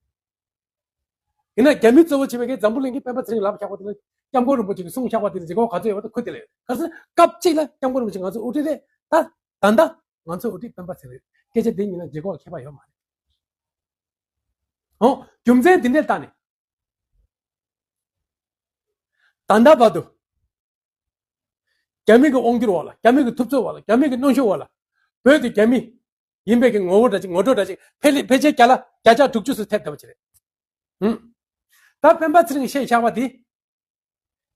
ཡིན་ན་རྒྱ་མི་གཙོ་བོ་བྱེད་པའི་གི་འཛམ་བུ་གླིང་གི་སྤེན་པ་ཚེ་རིང་ལབ་བཞག་པ་དེ་ལ་སྐྱབས་མགོན་རིན་པོ་ཆེ་གིས་གསུངས་བཞག་པ་དེ་ལ་ལྗིད་ཁོག་ག་ཚོད་ཡོད་པ་དེ་ཁུ་དེ་ལ་ཡོད། ག་ཚོད་སྐབས་གཅིག་ལ་སྐྱབས་མགོན་རིན་པོ་ཆེ་ང་ཚོ་དབུ་ཁྲིད་རེད། ད་ད་ལྟ་ང་ཚོ་དབུ་ཁྲིད་སྤེན་པ་ཚེ་རིང་རེད། སྐད་ཆ་འདི་གཉིས་ལ་ལྗིད་ཁོག་ཁྱད་པར་ཡོད་མ་རེད། ཨོ། རྒྱུ་མཚན་འདི་འདྲས་ལྟ་ནས། ད་ལྟ་བར་དུ། རྒྱ་མི་གི་དབང་སྒྱུར་འོག་ལ། རྒྱ་མི་གི་ཐུབ་ཚོད་འོག་ལ། རྒྱ་མི་གི་གནོན་ཤུགས་འོག་ལ། བོད་དེ་རྒྱ་མི་ཡིན་པའི་གི་ངོ་བོ་འདྲ་ཅིག་ངོ་སྤྲོད་འདྲ་ཅིག་ཕལ་ཕལ་ཆེར་བརྒྱ་ལ་བརྒྱ་ཆ་དྲུག་ཅུ་ཙམ་ཐེབས་བསྡད་པ་ཅིག་རེད། ཧུམ། ད་སྤེན་པ་ཚེ་རིང་བཤད་བཞག་པ་དེ།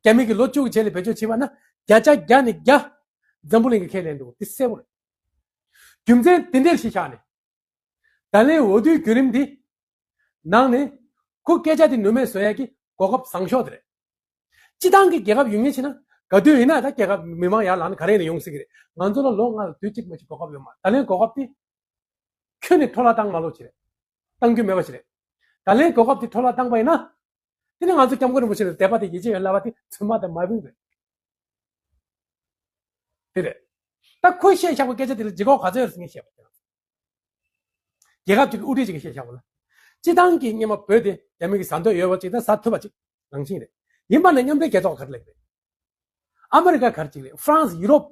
རྒྱ་མི་གི་ལོ་བཅུ་གི་རྗེས་ལ་བེད་སྤྱོད་བྱས་པ་ན་བརྒྱ་ཆ་བརྒྱ་ནས་བརྒྱ་འཛམ་བུ་གླིང་གིས་ཁས་ལེན་འདུག་དེ་གསལ་པོ་རེད། རྒྱུ་མཚན་དེ་འདྲས་ཤིག་བཞག་ནས། ད་ལན་འོས་བསྡུའི་བརྒྱུད་རིམ་འདི་ནང་ནས་ཁོ་སྐད་ཆ་དེ་ནུས་མེད་བཟོ་ཡ་གི་གོ་སྐབས་བཟང་ཤོས་དེ་རེད། སྤྱི་བཏང་གི་རྒྱལ་ཁབ་ཡོད་ངེས་ཆེ་ན་ག་དུས་ཡིན་ན་ད་རྒྱལ་ཁབ་མི་མང་ཡར་ལངས་ན་ག་རེ་ཡིན་ན་ཡོང་སྲིད་ཀྱི་རེད། ང་ཚོ་ལ་ལོ་ལྔ་ལ་དུས་གཅིག་མ་གཅིག་གོ་སྐབས་ཡོད་མ་རེད། ད་ལན་གོ་སྐབས་དེ་ཁྱོན་ནས་འཕྲོ་བརླག་བཏང་མ་ལོག་ཅིག་རེད། བཏང་རྒྱུ་མེད་པ་ཞིག་རེད། ད་ལན་གོ་སྐབས་དེ་འཕྲོ་བརླག་བཏང་པ་ཡིན་ན། དེ་ནི་ང་ཚོ་སྐྱབས་མགོན་རིན་པོ་ཆེ་ལ་དད་པ་དང་ཡིད་ཆེས་ཡོད་ལབ་པ་དེ་ཚོད་མ་དང་མ་བུན་རེད། དེ་རེད། ད་ཁོས་བཤད་བཞག་པའི་སྐད་ཆ་དེ་ལ་ལྗིད་ཁོག་ག་ཚོད་ཡོད་ཟེར་ངས་བཤད་པ་དེ། རྒྱལ་ཁབ་ཅིག་གི་དབུ་ཁྲིད་ཅིག་གིས་བཤད་བཞག་པ་ལ། སྤྱི་བཏང་གི་སྔོན་མ་བོད་དེ་རྒྱ་མི་གིས་ཟ་འདོད་ཡོད་པ་ཅིག་དང་ཟ་ཐུབ་པ་ཅིག་རང་བཞིན་རེད། ཡིན་པ་ནི་མཉམ་འབྲེལ་རྒྱལ་ཚོགས་ག་རེ་ལབ་རེད། ཨ་མི་རི་ཀ་ག་རེ་ཅིག་རེད། ཧྥ་རན་སི། ཡུ་རོབ།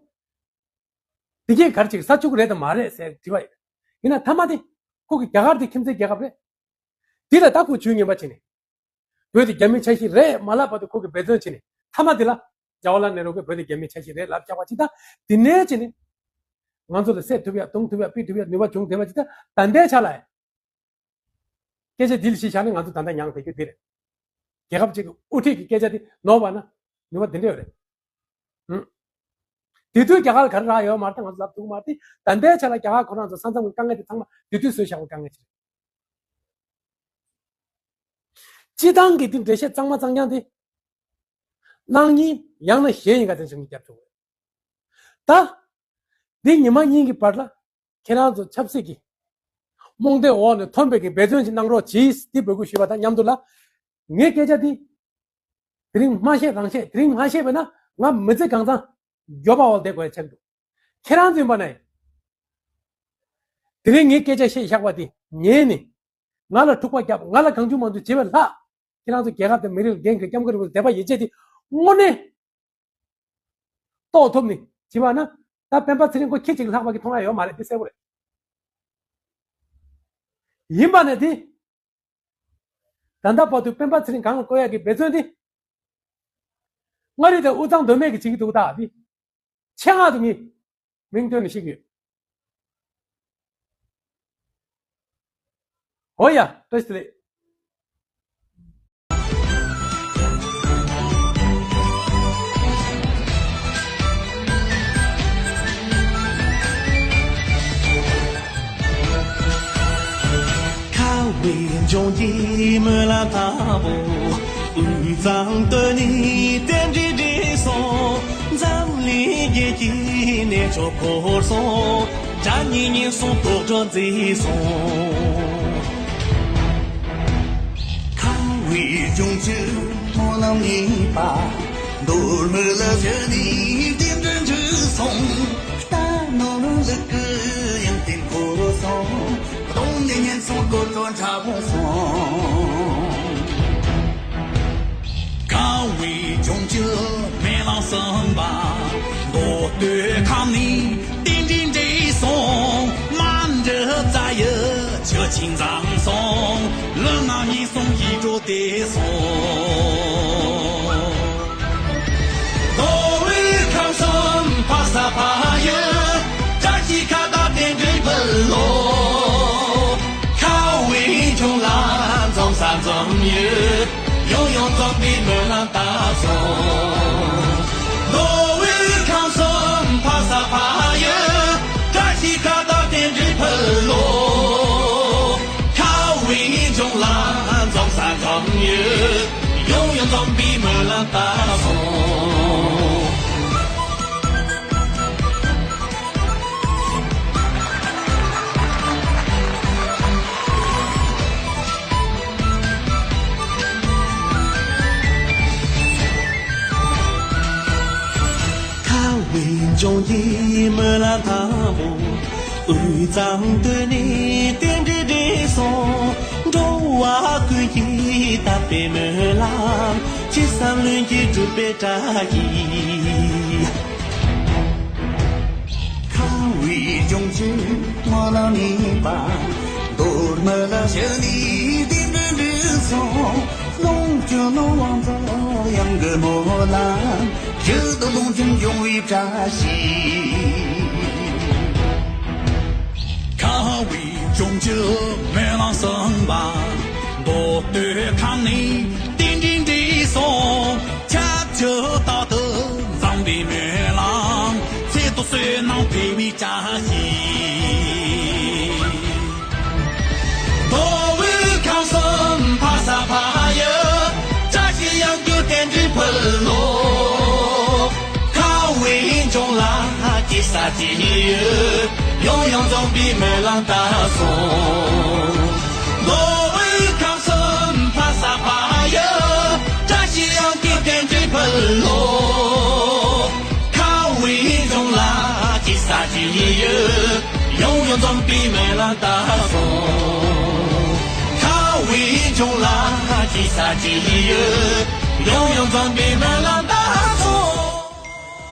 དེ་གས་ག་རེ་ཅིག་ས་ཆུ་རེད་དམ་མ་རེད་ཟེར་དྲི་བ་ཡིན། ཡིན་ན་མཐའ་མ་དེ་ཁོ་གི་རྒྱ་གར་དེ་ཁྱིམ་མཚེས་རྒྱལ་ཁབ་རེད། དེ་ལ་ད་ཁོ་ཇུས་ངན་པ་བྱས་ནས། བོད་དེ་རྒྱ་མིའི་ཆ་ཤས་རེད་མ་ལབ་བར་དུ་ཁོ་གིས་འབད་བརྩོན་བྱས་ནས་མཐའ་མ་དེ་ལ་ཇ་ཝར་ལཱལ་ནེ་རུ་གིས་བོད་དེ་རྒྱ་མིའི་ཆ་ཤས་རེད་ལབ་བཞག་པ་ཅིག་དང་། དེ་ནས་བྱས་ནས་ང་ཚོ་ལ་བསད་ཐུབ་ཡ་རྡུང་ཐུབ་ཡ་ཕུད་ཐུབ་ཡ་ནུས་པ་བྱུང་བསྡད་པ་ཅིག་དང་། ད་ལྟའི་ཆ་ལ་ཡང་སྐད་ཆ་འདི་ལ་གཞི་བཞག་ནས་ང་ཚོ་ད་ལྟ་མྱངས་བསྡད་རྒྱུ་འདི་རེད། རྒྱལ་ཁབ་ཅིག་གི་དབུ་ཁྲིད་ཀྱི་སྐད་ཆ་འདི་ནོར་བ་ན་ནུས་པ་འདི་འདྲ་ཡོད་རེད། ཧུམ། དེ་དུས་རྒྱ་གར་ག་རེ་རག་ཡོད་མ་རེད། ད་ང་ཚོ་ལབ་ཐུབ་ཀྱི་མ་རེད། ད་ལྟའི་ཆ་ལ་རྒྱ་གར་ཁོ་རང་ཚོ་ས་མཚམས་ཀྱི་དཀའ་ངལ་དེ་ཚང་མ་དེ་དུས་བཟོས་བཞག་པའི་དཀའ་ངལ་ཅིག་རེད། སྤྱིར་བཏང་གི་འདི་འགྲེལ་བཤད་གཙང་མ་གཙང་རྐྱང་དེ། གནངས་ཉིན་ཡང་ན་གཞེས་ཉིན་ག་དེ་བྱུང་རྒྱབ་ཆོག་གི་རེད། ད། འདི་ཉི་མ་གཉིས་ཀྱི་བར་ལ། ཁྱེད་རང་ཚོ་ཆབ་སྲིད་ཀྱི་རྨོངས་དད་འོག་ནས་ཐོན་པའི་གི་འབད་བརྩོན་ཞིག་གནང་རོགས་གྱིས། འདི་འབོད་སྐུལ་ཞུས་པ་དང་མཉམ་དུ་ལ། ངའི་སྐད་ཆ་འདི་དེ་རིང་མ་བཤད་རང་བཤད། དེ་རིང་མ་བཤད་པས་ན་ང་མི་ཚེ་གང་ཚང་མགྱོགས་པ་འོག་བསྡད་དགོས་ཡ་ཆགས་འདུག་ཁྱེད་རང་ཚོ་ཡིན་པ་ན་ཡང་། དེ་རིང་ངའི་སྐད་ཆ་བཤད་བཞག་པ་འདི་ཉན་ནས། ང་ལ་འཁྲུག་པ་བརྒྱབ། ང་ལ་གང་བྱུང་མང་བྱུང་བྱེད་པའི་ལྷག་ཁྱེད་རང་ཚོ་རྒྱལ་ཁབ་དང་མི་རིགས་ལ་འགན་འཁྱེར། སྐྱབས་མགོན་རིན་པོ་ཆེ་དད་པ་ཡིད་ཆེས་དེ་དངོས་གནས་རྟོགས་ཐུབ་ནས་བྱེད་པ་ན། ད་སྤེན་པ་ཚེ་རིང་ཁོ་ཁྱི་གཅིག་ལྷག་པ་གི་མཐོང་ཡ་ཡོད་མ་རེད། དེ་གསལ་པོ་རེད། ཡིན་པ་ནས་དེ། ད་ལྟ་བར་དུ་སྤེན་པ་ཚེ་རིང་སྒང་ལ་བཀོད་ཡག་གི་འབད་བརྩོན་དེ། མངའ་རིས་དང་དབུས་གཙང་མདོ་སྨད་ཀྱི་བྱེད་ཀྱི་འདུག་ད་དེ། ཆེད་མངགས་དུ་ངས་མིང་བཏོན་ནས་བཤད་ཀྱི་ཡོད། འོ་ཡ། བཀྲ་ཤིས་བདེ་ལེགས། ཁ་བའི་ལྗོངས་ཀྱི་སྨོན་ལམ་དང་པོ། དབུས་གཙང་སྟོད་ནས་རྟེན་འབྲེལ་འགྲིག་སོང་། འཛམ་གླིང་རྒྱལ་གྱི་གནས་མཆོག་བོར་སོང་། དགྲ་གཉེན་ཉེན་སོང་། དོག་སྒྲོན་འཛིན་སོང་། ཁ་བའི་ལྗོངས་ཀྱི་སྨོན་ལམ་གཉིས་པ། མདོ་སྨད་ལ་བཞུགས་ནས་རྟེན་འབྲེལ་འགྲིག་སོང་། རྟ་ནོར་ལུག་གི་ཡང་རྟེན་བོར་སོང་། གདོང་ནས་ཉེན་སོང་། དོག་སྒྲོན་ཁྲ་བོ་སོང་། ཁ་བའི་ལྗོངས་ཀྱི་སྨོན་ལམ་གསུམ་པ། མདོ་སྟོད་ཁམས་ནས་རྟེན་འབྲེལ་འགྲིག་སོང་། མ་འདྲི་རྩ་ཡི་ཆུ་ཆེན་འཛོམས་སོང་། ལུས་ངག་ཉེན་སོང་། ཡིད་འགྲོ་བདེ་སོང་། མདོ་དབུས་ཁམས་གསུམ་ཕ་ས་ཕ་ཡུལ། བཀྲ་ཤིས་ཁ་བརྡ་རྟེན་འབྲེལ་ཕུལ་ལོ། ཁ་བའི་ལྗོངས་ལ་འཛོམས་ས་འཛོམས་ཡུལ། ཡང་ཡང་འཛོམས་པའི་སྨོན་ལམ་བཏབ་སོང་། མདོ་དབུས་ཁམས་གསུམ་ཕ་ས་ཕ་ཡུལ། བཀྲ་ཤིས་ཁ་བརྡ་རྟེན་འབྲེལ་ཕུལ་ལོ། ཁ་བའི་ལྗོངས་ལ་འཛོམས་ས་འཛོམས་ཡུལ། ཡང་ཡང་འཛོམས་པའི་སྨོན་ལམ་བཏབ་སོང་། ཁ་བའི་ལྗོངས་ཀྱི་སྨོན་ལམ་དང་པོ། དབུས་གཙང་སྟོད་ནས་རྟེན་འབྲེལ་འགྲིག་སོང་། འགྲོ་བ་ཀུན་གྱི་དད་པའི་སྨོན་ལམ། ཅི་བསམ་ལྷུན་གྱིས་འགྲུབ་པའི་བཀྲ་ཤིས། ཁ་བའི་ལྗོངས་ཀྱི་སྨོན་ལམ་གཉིས་པ། མདོ་སྨད་ལ་བཞུགས་ནས་རྟེན་འབྲེལ་འགྲིག་སོང་། ལོངས་སྤྱོད་ནོར་དབང་རྫོགས་གཡང་གི་སྨོན་ལམ། ཡིད་དུ་ལོངས་སྤྱོད་འབྱུང་བའི་བཀྲ་ཤིས། ཁ་བའི་ལྗོངས་ཀྱི་སྨོན་ལམ་གསུམ་པ། མདོ་སྟོད་ཁམས་ནས་རྟེན་འབྲེལ་འགྲིག་སོང་། ཁྱབ་བསྒྲགས་རྟག་ཏུ་འཛོམས་པའི་སྨོན་ལམ། ཚེ་ཐུབ་བསོད་ནམས་འཕེལ་བའི་བཀྲ་ཤིས། མདོ་དབུས་ཁམས་གསུམ་ཕ་ས་ཕ་ཡུལ། བཀྲ་ཤིས་གཡང་རྒྱུད་རྟེན་འབྲེལ་ཕུལ་ལོ། ཁ་བའི་ལྗོངས་ལ་སྐྱེ་ས་སྐྱེ་ཡུལ། ཡང་ཡང་འཛོམས་པའི་སྨོན་ལམ་བཏབ་སོང་། མདོ་དབུས་ཁམས་གསུམ་ཕ་ས་ཕ་ཡུལ། བཀྲ་ཤིས་གཡང་རྒྱུད་རྟེན་འབྲེལ་ཕུལ་ལོ། ཁ་བའི་ལྗོངས་ལ་སྐྱེ་ས་སྐྱེ་ཡུལ། ཡང་ཡང་འཛོམས་པའི་སྨོན་ལམ་བཏབ་སོང་། ཁ་བའི་ལྗོངས་ལ་སྐྱེ་ས་སྐྱེ་ཡུལ། ཡང་ཡང་འཛོམས་པའི་སྨོན་ལམ་བཏབ།